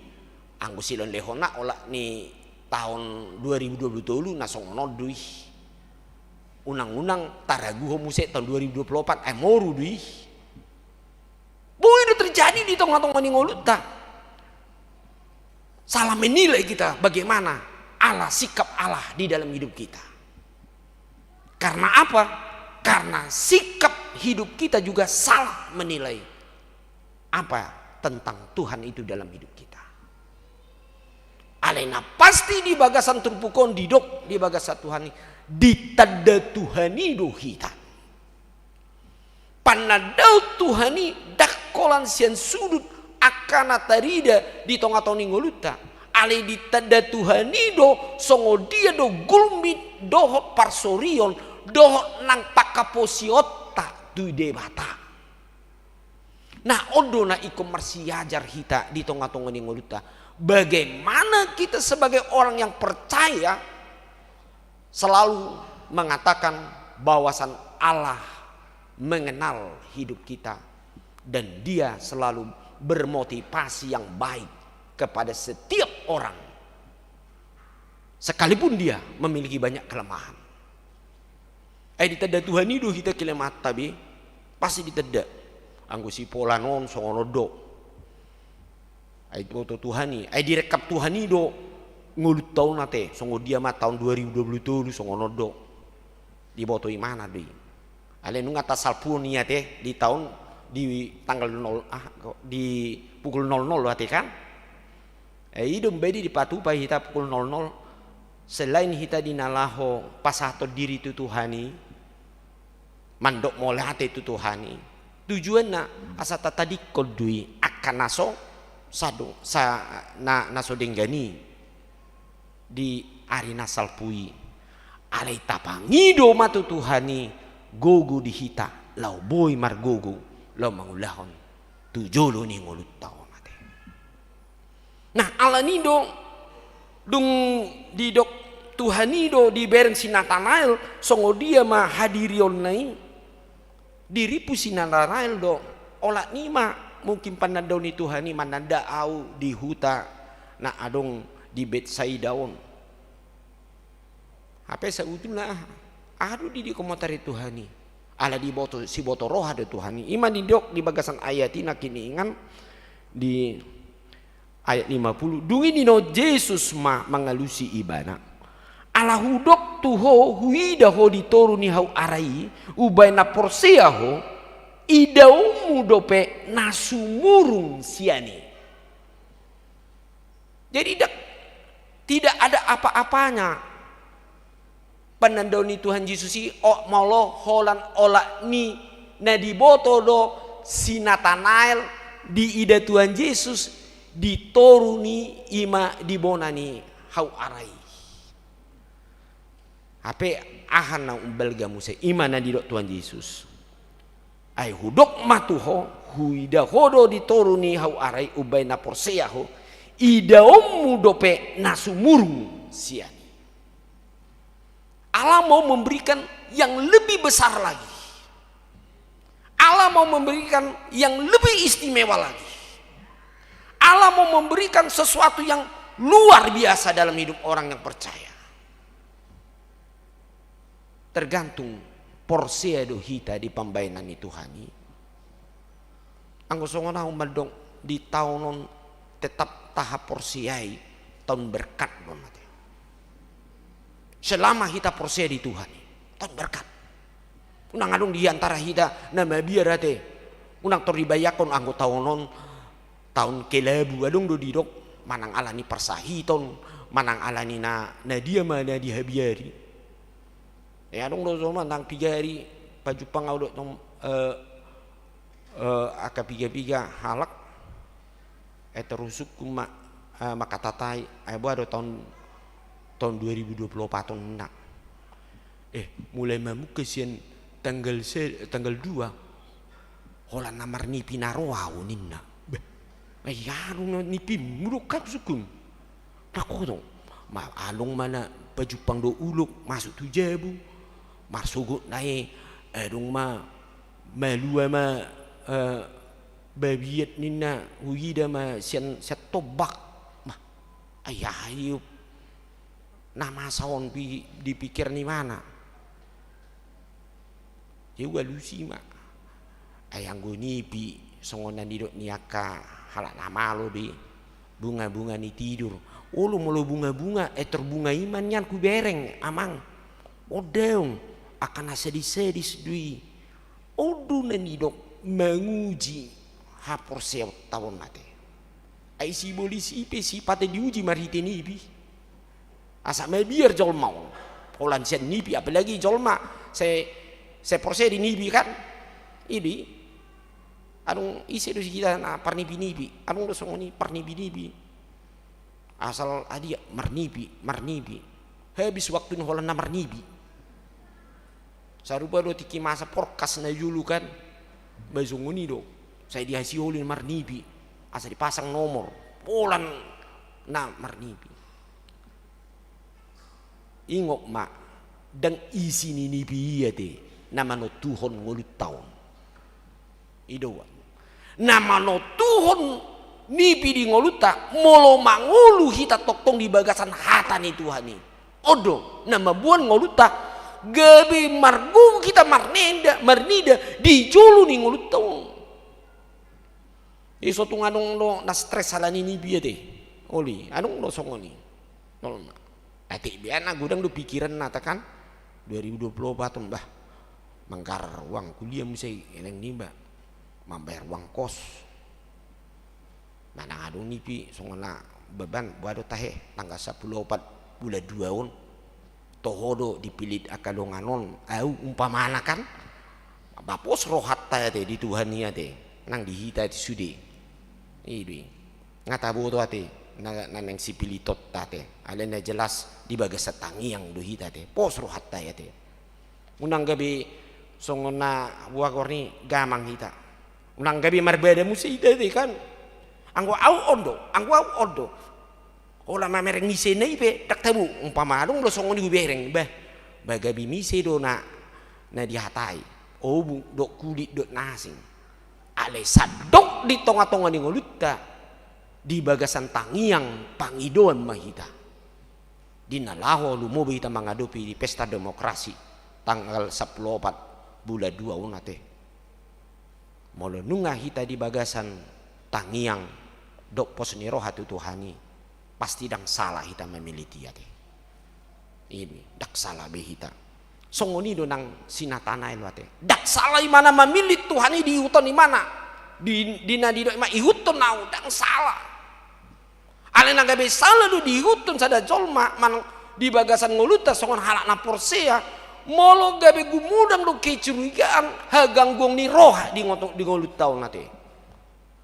anggo silehon-lehonna olat ni taon dua ribu dua puluh tolu na songon on do i. Unang-unang taraguhon muse taon dua ribu dua puluh opat, ai moru do i. Boi do terjadi di tonga-tonga ni ngolunta. Salah menilai kita bagaimana Allah, sikap Allah di dalam hidup kita. Karena apa? Karena sikap hidup kita juga salah menilai apa tentang Tuhan itu dalam hidup kita. Alai na pasti di bagasan turpuk on didok di bagasan Tuhan i, ditanda Tuhan i do hita. Panandaon Tuhan i ndang holan sian sudut angka na tarida di tonga-tonga ni ngolunta. Alai ditanda Tuhan i do songon dia do gulmit dohot parsorion dohot nang panghaposionta tu Debata. Nah, on do na ingkon marsiajar hita di tonga-tonga ni ngolunta. Bagaimana kita sebagai orang yang percaya selalu mengatakan bahwasan Allah mengenal hidup kita dan Dia selalu bermotivasi yang baik kepada setiap orang, sekalipun dia memiliki banyak kelemahan. Ai ditanda Tuhan i do hita kelemahanta be, pasti ditanda. Anggo si Polan on songon on do. Ai diboto Tuhan i, ai direkap Tuhan i do ngolunta on ate, songon dia ma taon dua ribu dua puluh tolu songon on do. Diboto imana do i. Alai nunga tasalpuhon i ate di taon, di tanggal nol, ah, di pukul nol nol ate kan. Eh, i do umbahen i dipatupa hita pukul nol nol. Selain hita di na laho pasahathon diri tu Tuhan i, mandok mauliate tu Tuhan i, tujuanna asa tatadingkon do i angka na so, sado, sa, na, na so denggan i di ari na salpu i. Alai tapangido ma tu Tuhan i, gogo di hita laho boi margogo laho mangulahon tu jolo ni ngolunta on ate. Nah, alani do dung didok Tuhan i do dibereng si Natanael songon dia ma hadirionna i, dirimpu si Natanael do, olat ni ma mungkin panandaon ni Tuhan i mananda au di huta na adong di Betsaida on. Hape sautuna aha do didok mauliate Tuhan i? Ala diboto, siboto roha do Tuhan i. I ma didok di bagasan ayat i na kiningan di ayat lima puluh. Dung i ninna Jesus ma mangalusi ibana. Ala hudok tu ho, huida ho di toru ni hau ara i, umbahen na porsea ho, idaonmu dope na sumurung sian i. Jadi dak, tidak ada apa-apanya panandaon ni Tuhan Jesus i, o, molo holan olat ni na diboto do si Natanael diida Tuhan Jesus di toru ni i ma di bona ni hau ara i. Hape aha na umbalga muse, i ma na didok Tuhan Jesus. Ai hudok ma tu ho, huida ho do di toru ni hau ara i umbahen na porsea ho, idaonmu dope na sumurung sian i. Allah mau memberikan yang lebih besar lagi. Allah mau memberikan yang lebih istimewa lagi. Allah mau memberikan sesuatu yang luar biasa dalam hidup orang yang percaya. Tergantung porsea do hita di pambahenan ni Tuhan i. Anggo songon ahu mandok di taon on tetap tahaporseai taon berkat do on ate. Selama hita porsea di Tuhan i, taon berkat. Unang adong di antara hita na mabiar ate. Unang tor dibayangkon anggo taon on taon kelabu, adong do didok manang ala ni parsahiton, manang ala ni na, na dia ma na dihabiari. Eh, adong do jolma ndang piga ari pajumpang ahu dohot, eh, eh, angka piga-piga halak, eh, terus husungkun ma, eh, mangkatatai, eh, boha do taon, taon dua ribu dua puluh opat on ninna. Eh, mulai mamungka sian tanggal se-, tanggal dua, holan na marnipi na ro ahu ninna. Beh, ai adong na nipimmu do kan husungkun. Nangkoto ma adong ma na pajumpang dohot ulok masuk tu jabu. Marsogot na i, adong ma malua ma, eh, babiat ninna, huida ma sian, sian tombak. Ma, ai aha i na masa on pi-, di pikiran ni ibana. Ia hualusi ma. Ai anggo nipi songon na nidok ni angka halak na malo do i, bunga-bunga ni tidur. Olo molo bunga-bunga, eh, tor bunga i ma nian hubereng, amang. Odaon, angka na sadis-sadis do i. On do na nidok manguji haporseaonta on ate. Ai sibolis i pe sipata diuji marhite nipi. Asa mabiar jolma on holan sian nipi, apalagi jolma sai, sai porsea di nipi kan. Idi, adong ise do hita na parnipi-nipi, adong do songon i parnipi-nipi. Asal adia marnipi, marnipi. Habis waktu ni holan na marnipi. Sarupa do tingki masa porkas na jolo kan. Ba songon i do. Sai dihasiholi marnipi. Asa dipasang nomor. Holan na marnipi. Ingot ma, ndang isi ni nipi i ate na manontuhon ngolunta on. I do, na manontuhon nipi di ngolunta, molo mangolu hita tongtong di bagasan hata ni Tuhan i. On do na mamboan ngolunta gabe margogo hita marnida, marnida di jolo ni ngolunta on. Jadi so tung adong do na stres ala ni nipi ate. Olo, adong do songon i. Nol ma. Ate, biasana godang do pikiranna ate kan. Dua ribu dua puluh opat on, bah. Manggarar uang kuliah muse i, eleng niba. Mambayar uang kos. Manang adong nipi songon na beban, boha do tahe tanggal sampulu opat bulan dua on. Toho do dipillit angka dongan on, au umpamana kan. Ba pos rohanta ate di Tuhan i ate, nang di hita ate sude. I do i. Nga taboto ate na, na naeng sipillitonta ate. Alai na jelas di bagasan tangiang do hita ate. Pos rohanta ate. Unang gabe songon na boha goar ni, gamang hita. Unang gabe marbada muse hita ate kan. Anggo au on do, anggo au on do. Holan mamereng misena i pe ndang tabo, umpama adong do songon i hubereng, bah, ba gabe mise do na, na dihatai, obu dohot kulit dohot na asing. Alai sandok di tongatonga ni ngolunta, di bagasan tangiang pangidoan ma hita. Di na laho lumobi hita mangadopi di pesta demokrasi tanggal sampulu opat bulan dua on ate. Molo nunga hita di bagasan tangiang dohot pos ni roha tu Tuhan i, pasti ndang sala hita mamillit i ate. I do i, ndang sala be hita. Songon i do nang si Natanael ate. Ndang sala imana mamillit Tuhan i, diihuthon imana. Di, di na didok ima ihuthon au, ndang sala. Alai na gabe sala do diihuthon sada jolma manang di bagasan ngolunta songon halak na porsea, molo gabe gumodang do kecurigaan, hagangguan ni roha di ngo-, di ngolunta on ate.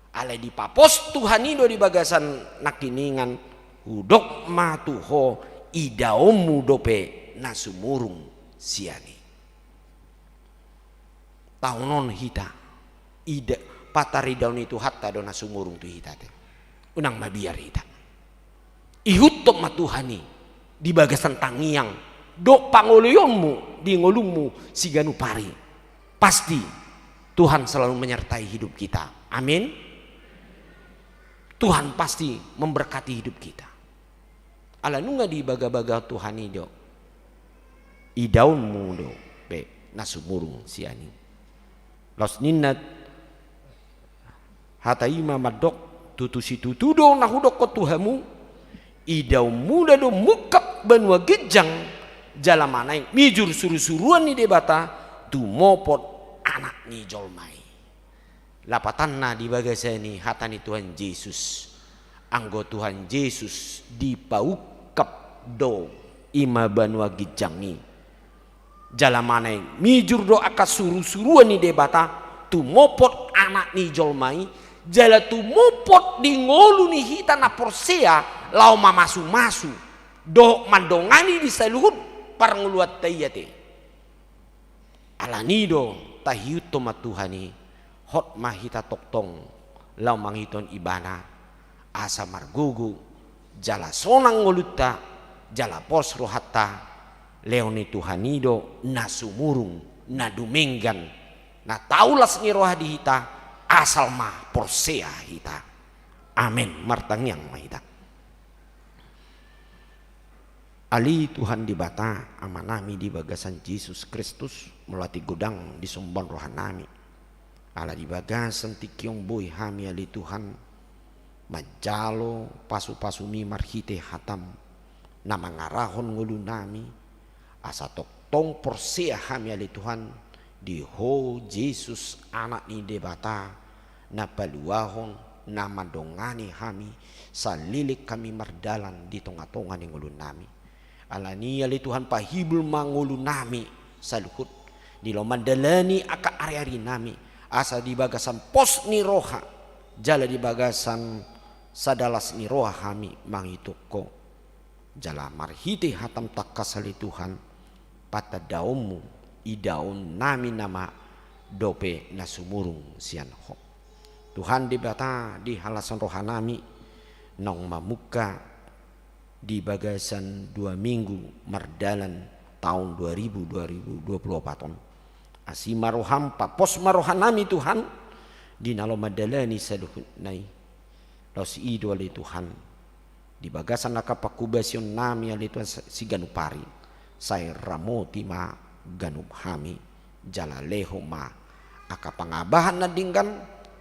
Alai dipapos Tuhan i do di bagasan nangkiningan, hudok ma tu ho, idaonmu dope na sumurung sian i. Taonon hita, ida, pataridaon ni Tuhanta do na sumurung tu hita ate. Unang mabiar hita. Ihuthon ma Tuhan i di bagasan tangiang dohot pangoloionmu di ngolunmu siganup ari. Pasti Tuhan selalu menyertai hidup kita. Amin. Tuhan pasti memberkati hidup kita. Ala nunga dibagabaga Tuhan i do, idaonmu dope na sumurung sian i. Laos ninna hata i ma mandok, tutu situtu do na hudokkon tu hamu, idaonmuna do mungkap banua ginjang, jala manaek mijur surusuruan ni Debata tumopot Anak ni jolma i. Lapatanna di bagasan ni hata ni Tuhan Jesus. Anggo Tuhan Jesus dipaungkap do ima banua ginjang i. Jala manaek mijur do angka surusuruan ni Debata tumopot Anak ni jolma i, jala tumopot di ngolu ni hita na porsea laho mamasumasu dohot mandongani di saluhut parngoluanta i ate. Alani do tahiuthon ma Tuhan i, hot ma hita tongtong laho mangihuthon Ibana, asa margogo jala sonang ngolunta, jala pos rohanta. Lehon ni Tuhan i do na sumurung, na dumenggan, na taulas ni roha di hita, asal ma porsea hita. Amen. Martangiang ma hita. Ale Tuhan Debata, Amanami di bagasan Jesus Kristus, molo tung godang disomba rohanami. Ala di bagasan tingki on boi hami ale Tuhan, manjalo pasupasu-Mi marhite hata-M, na mangarahon ngolunami, asa tongtong porsea hami ale Tuhan, di Ho Jesus Anak ni Debata, na paluahon, na mandongani hami, saleleng hami mardalan di tonga-tonga ni ngolunami. Alani i ale Tuhan, pahibul ma ngolunami saluhut, di laho mandalani angka ari-arinami, asa di bagasan pos ni roha, jala di bagasan sada las ni roha hami mangihuthon Ho. Jala marhite hatam tangkas ale Tuhan, patandaonmu, idaonnami nama dope na sumurung sian Ho. Tuhan Debata, di halasan rohanami, naung mamungka di bagasan dua minggu mardalan taon dua ribu dua puluh opat on. Asi ma roham, papos ma rohanami Tuhan, di na laho mandalani saluhutna i. Laos i do ale Tuhan, di bagasan angka pangkobasionnami ale Tuhan sa-, siganup ari, sai ramoti ma ganup hami, jala lehon ma angka pangabahan na denggan,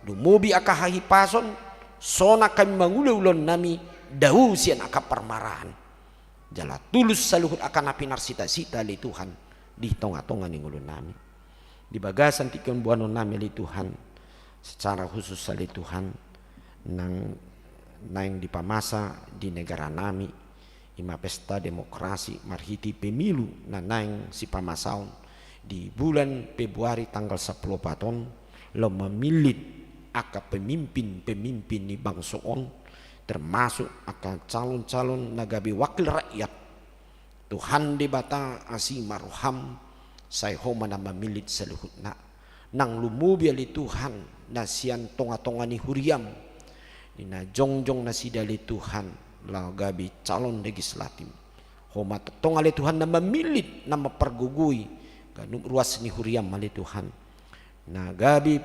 lumobi angka hahipason, sonang hami mangula ulaonnami, dao sian angka parmarahan. Jala tulus saluhut angka na pinarsita-sita ale Tuhan, di tonga-tonga ni ngolunami. Di bagasan tingki on boanonnami ale Tuhan, secara khusus ale Tuhan, nang naeng dipamasa di negaranami, i ma pesta demokrasi marhite pemilu na naeng sipamasaon di bulan Februari tanggal sampulu opat on, laho mamillit angka pemimpin-pemimpin ni bangso on, termasuk angka calon-calon na gabe wakil rakyat. Tuhan Debata, asi ma roham, sai Ho ma na mamillit saluhutna. Nang lumobi ale Tuhan, na sian tonga-tonga ni huriam, di na jongjong nasida ale Tuhan, laho gabe calon legislatif. Ho ma tongtong ale Tuhan na mamillit, na mampargogoi ganup ruas ni huriam ale Tuhan, na gabe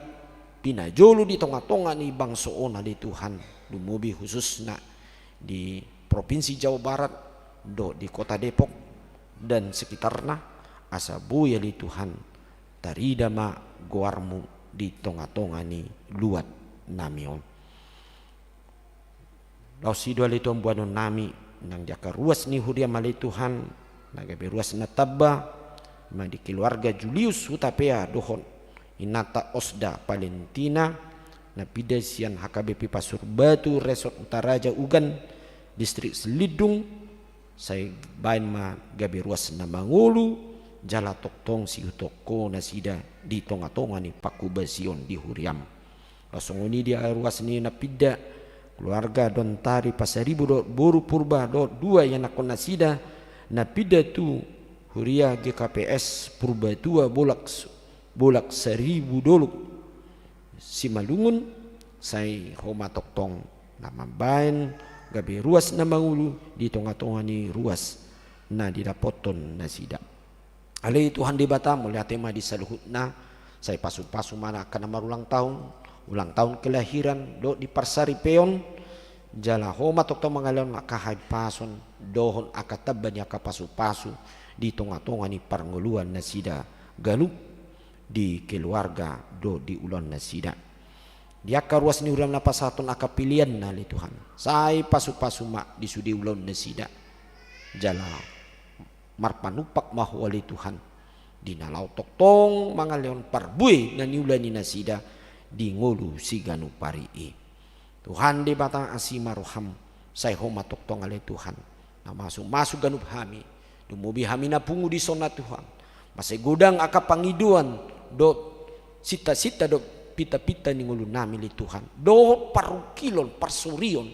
pinajolo di tonga-tonga ni bangso on ale Tuhan, lumobi khususna di Provinsi Jawa Barat, dohot di Kota Depok dan sekitarna, asa boi ale Tuhan, tarida ma goarmu di tonga-tonga ni luatnami on. Laos i do ale Tuhan boanonnami, nang di angka ruas ni huriam ale Tuhan, na gabe ruas na tamba, ma di keluarga Julius Hutapea dohot inanta Osda Valentina, na pinda sian H K B P Pasur Batu, Resort Hutaraja Ugan, Distrik Silindung, sai baen ma gabe ruas na mangolu, jala tongtong siihuthon Ho nasida di tonga-tonga ni pangkobasion di huriam. Laos songon i di ruas ni na pinda keluarga Dontari Pasaribu dohot boru Purba dohot dua ianakhon nasida, na pinda tu huria G K P S Purbatua Bolak, Bolak Saribu Dolok Simalungun, sai Ho ma tongtong na mambaen gabe ruas na mangolu di tonga-tonga ni ruas na didapothon nasida. Ale Tuhan Debata, mauliate ma di saluhutna, sai pasu-pasu ma angka na marulang tahun, ulang tahun kelahiran, dohot di parsaripeon, jala Ho ma tongtong mangalehon angka hahipason, dohot angka tamba ni angka pasu-pasu, di tonga-tonga ni parngoluan nasida ganup, di keluarga dohot di ulaon nasida. Di angka ruas ni huriam na pasahathon angka pilianna ale Tuhan, sai pasu-pasu ma di sude ulaon nasida. Jala marpanumpak ma Ho ale Tuhan, di na laho tongtong mangalehon parbue na niula ni nasida di ngolu siganup ari i. Tuhan Debata, asi ma roham, sai Ho ma tongtong ale Tuhan, na masu-masu ganup hami, lumobi hami na pungu dison Tuhan. Mansai godang angka pangidoan dohot sinta-sinta dohot pinta-pinta ni ngolunami ale Tuhan, dohot parungkilon, parsorion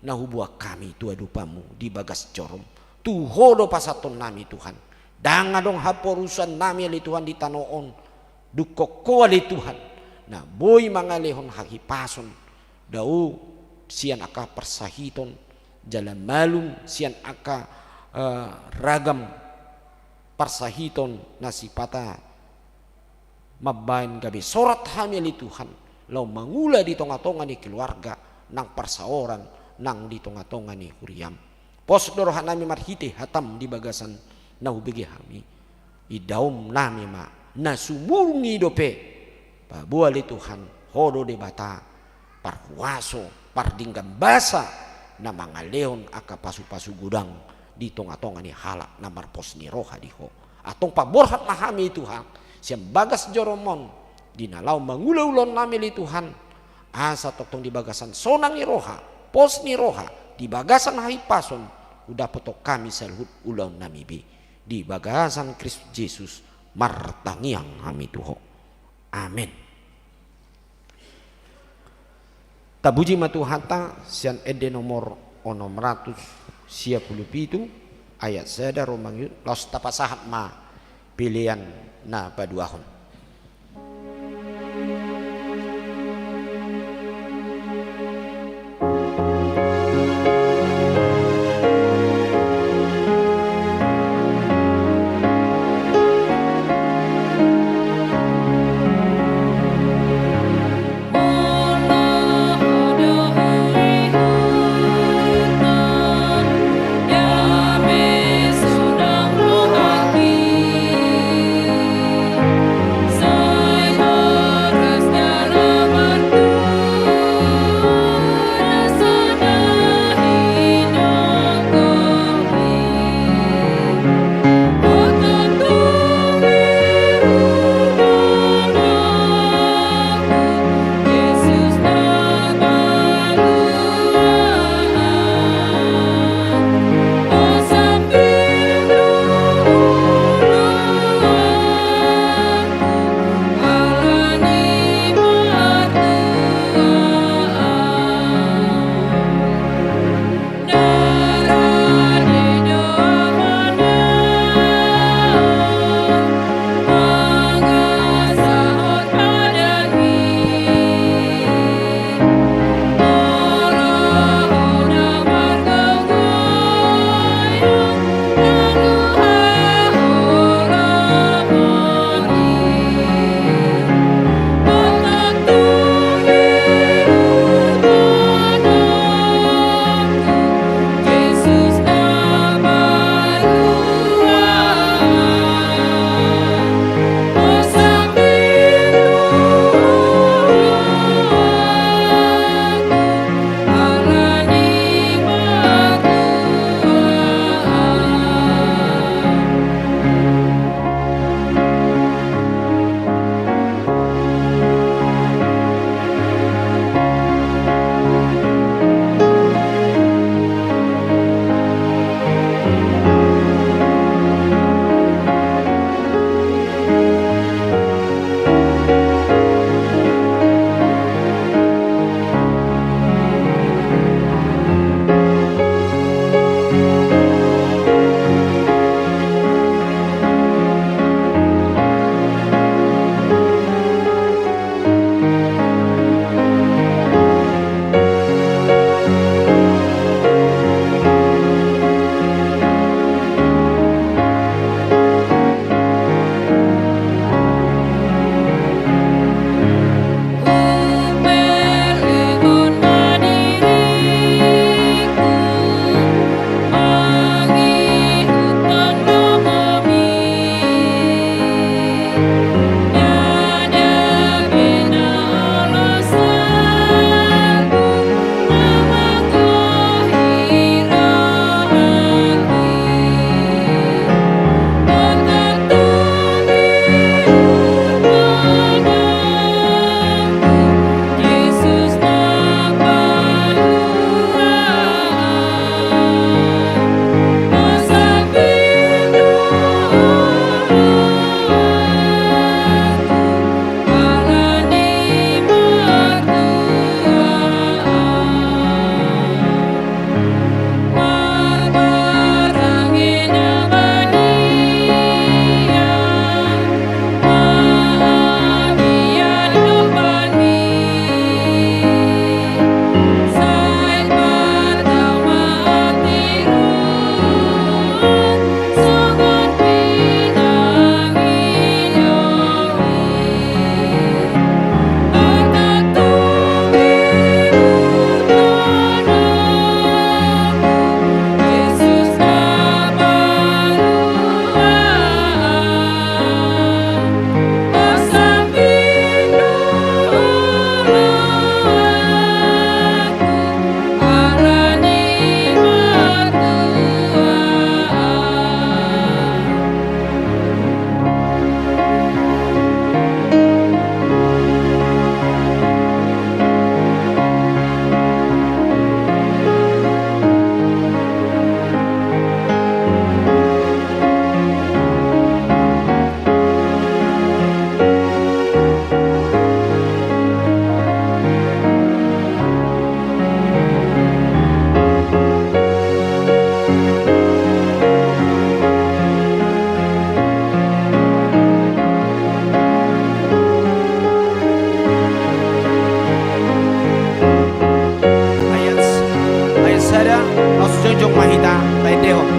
na huboan hami tu adopanmu di bagas jorom. Tu Ho do pasahatonnami Tuhan. Ndang adong haporusannami ale Tuhan di tano on, dungkon Ho ale Tuhan, na boi mangalehon hahipason, dao sian angka parsahiton, jala malum sian angka, eh, ragam parsahiton na sipata mambaen gabe sorat hami ale Tuhan, laho mangula di tonga-tonga ni keluarga nang parsaoran nang di tonga-tonga ni huriam. Pos do rohanami marhite hatam di bagasan na hubege hami. Idaonnami ma na sumurung i dope. Paboa ale Tuhan, Ho do Debata parhuaso, pardenggan basa, na mangalehon angka pasu-pasu godang di tonga-tonga ni halak na marpos ni roha di Ho. Antong paborhat ma hami Tuhan, sian bagas jorom on, di na laho mangula ulaonnami ale Tuhan, Asa tongtong di bagasan sonang ni roha, pos ni roha, di bagasan hahipason, hudapothon hami saluhut ulaonnami be. Di bagasan Kristus Jesus martangiang hami tu Ho. Amen. Tapuji ma Tuhanta, sian ende nomor onom ratus sia pulu pitu, ayat sada ro mangido, laos tapasahat ma pelean na paduahon. Jongjong ma hita, taendehon.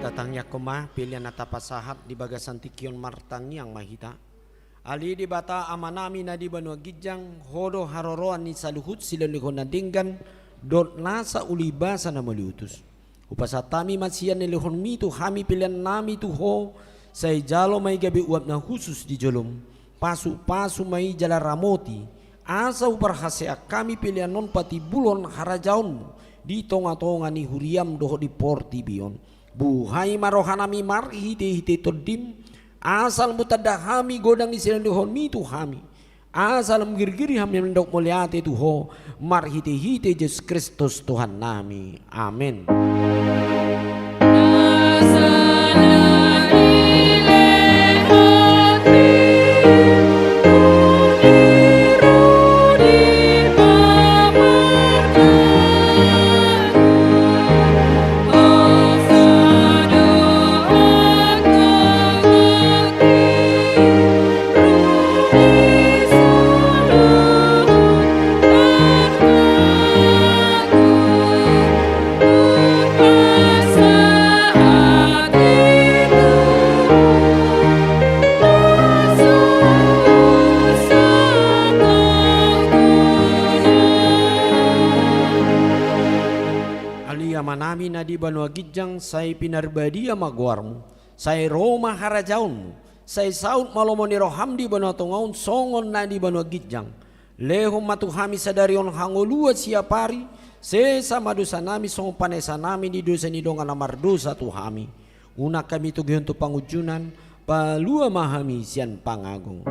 Tatangiangkon ma pelean na tapasahat di bagasan tingki on, martangiang ma hita. Ale Debata Amanami na di banua ginjang, Ho do haroroan ni saluhut silehonlehon na denggan dohot nasa uli basa na mauliutus. Hupasahat hami ma sian nilehonMi tu hami peleannami tu Ho, sai jalo ma i gabe uap na hushus di joloM. Pasupasu ma i jala ramoti, asa huparhaseang hami pelean on patimbulhon harajaonMu di tongatonga ni huriaM dohot di portibi on. Buhai ma rohanami marhitehite TondiM, asa lam hutanda hami godang ni silehonlehonMi tu hami, asa lam girgir hami mandok mauliate tu Ho, marhitehite Jesus Kristus Tuhannami. Amen. Ale Amanami na di banua ginjang, sai pinarbadia ma goarMu, sai ro ma harajaonMu, sai saut ma lomo ni rohaM di banua tonga on songon na di banua ginjang. Lehon ma tu hami sadari on hangoluan siapari, sesa ma dosanami songon panesanami ni dosa ni dongan na mardosa tu hami. Unang hami togihon tu pangunjunan, palua ma hami sian pangago.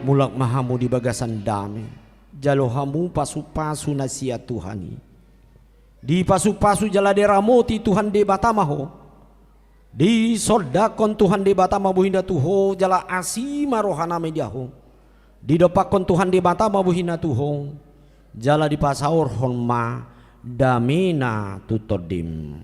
Mulak ma hamu di bagasan dame, jalo hamu pasupasu na sian Tuhan i. Dipasupasu jala diramoti Tuhan Debata ma ho. Disondangkon Tuhan Debata ma bohiNa tu ho, jala asi ma rohaNa ma di ho. Didompakkon Tuhan Debata ma bohiNa tu ho, jala dipasaorhon ma dameNa tu tondim.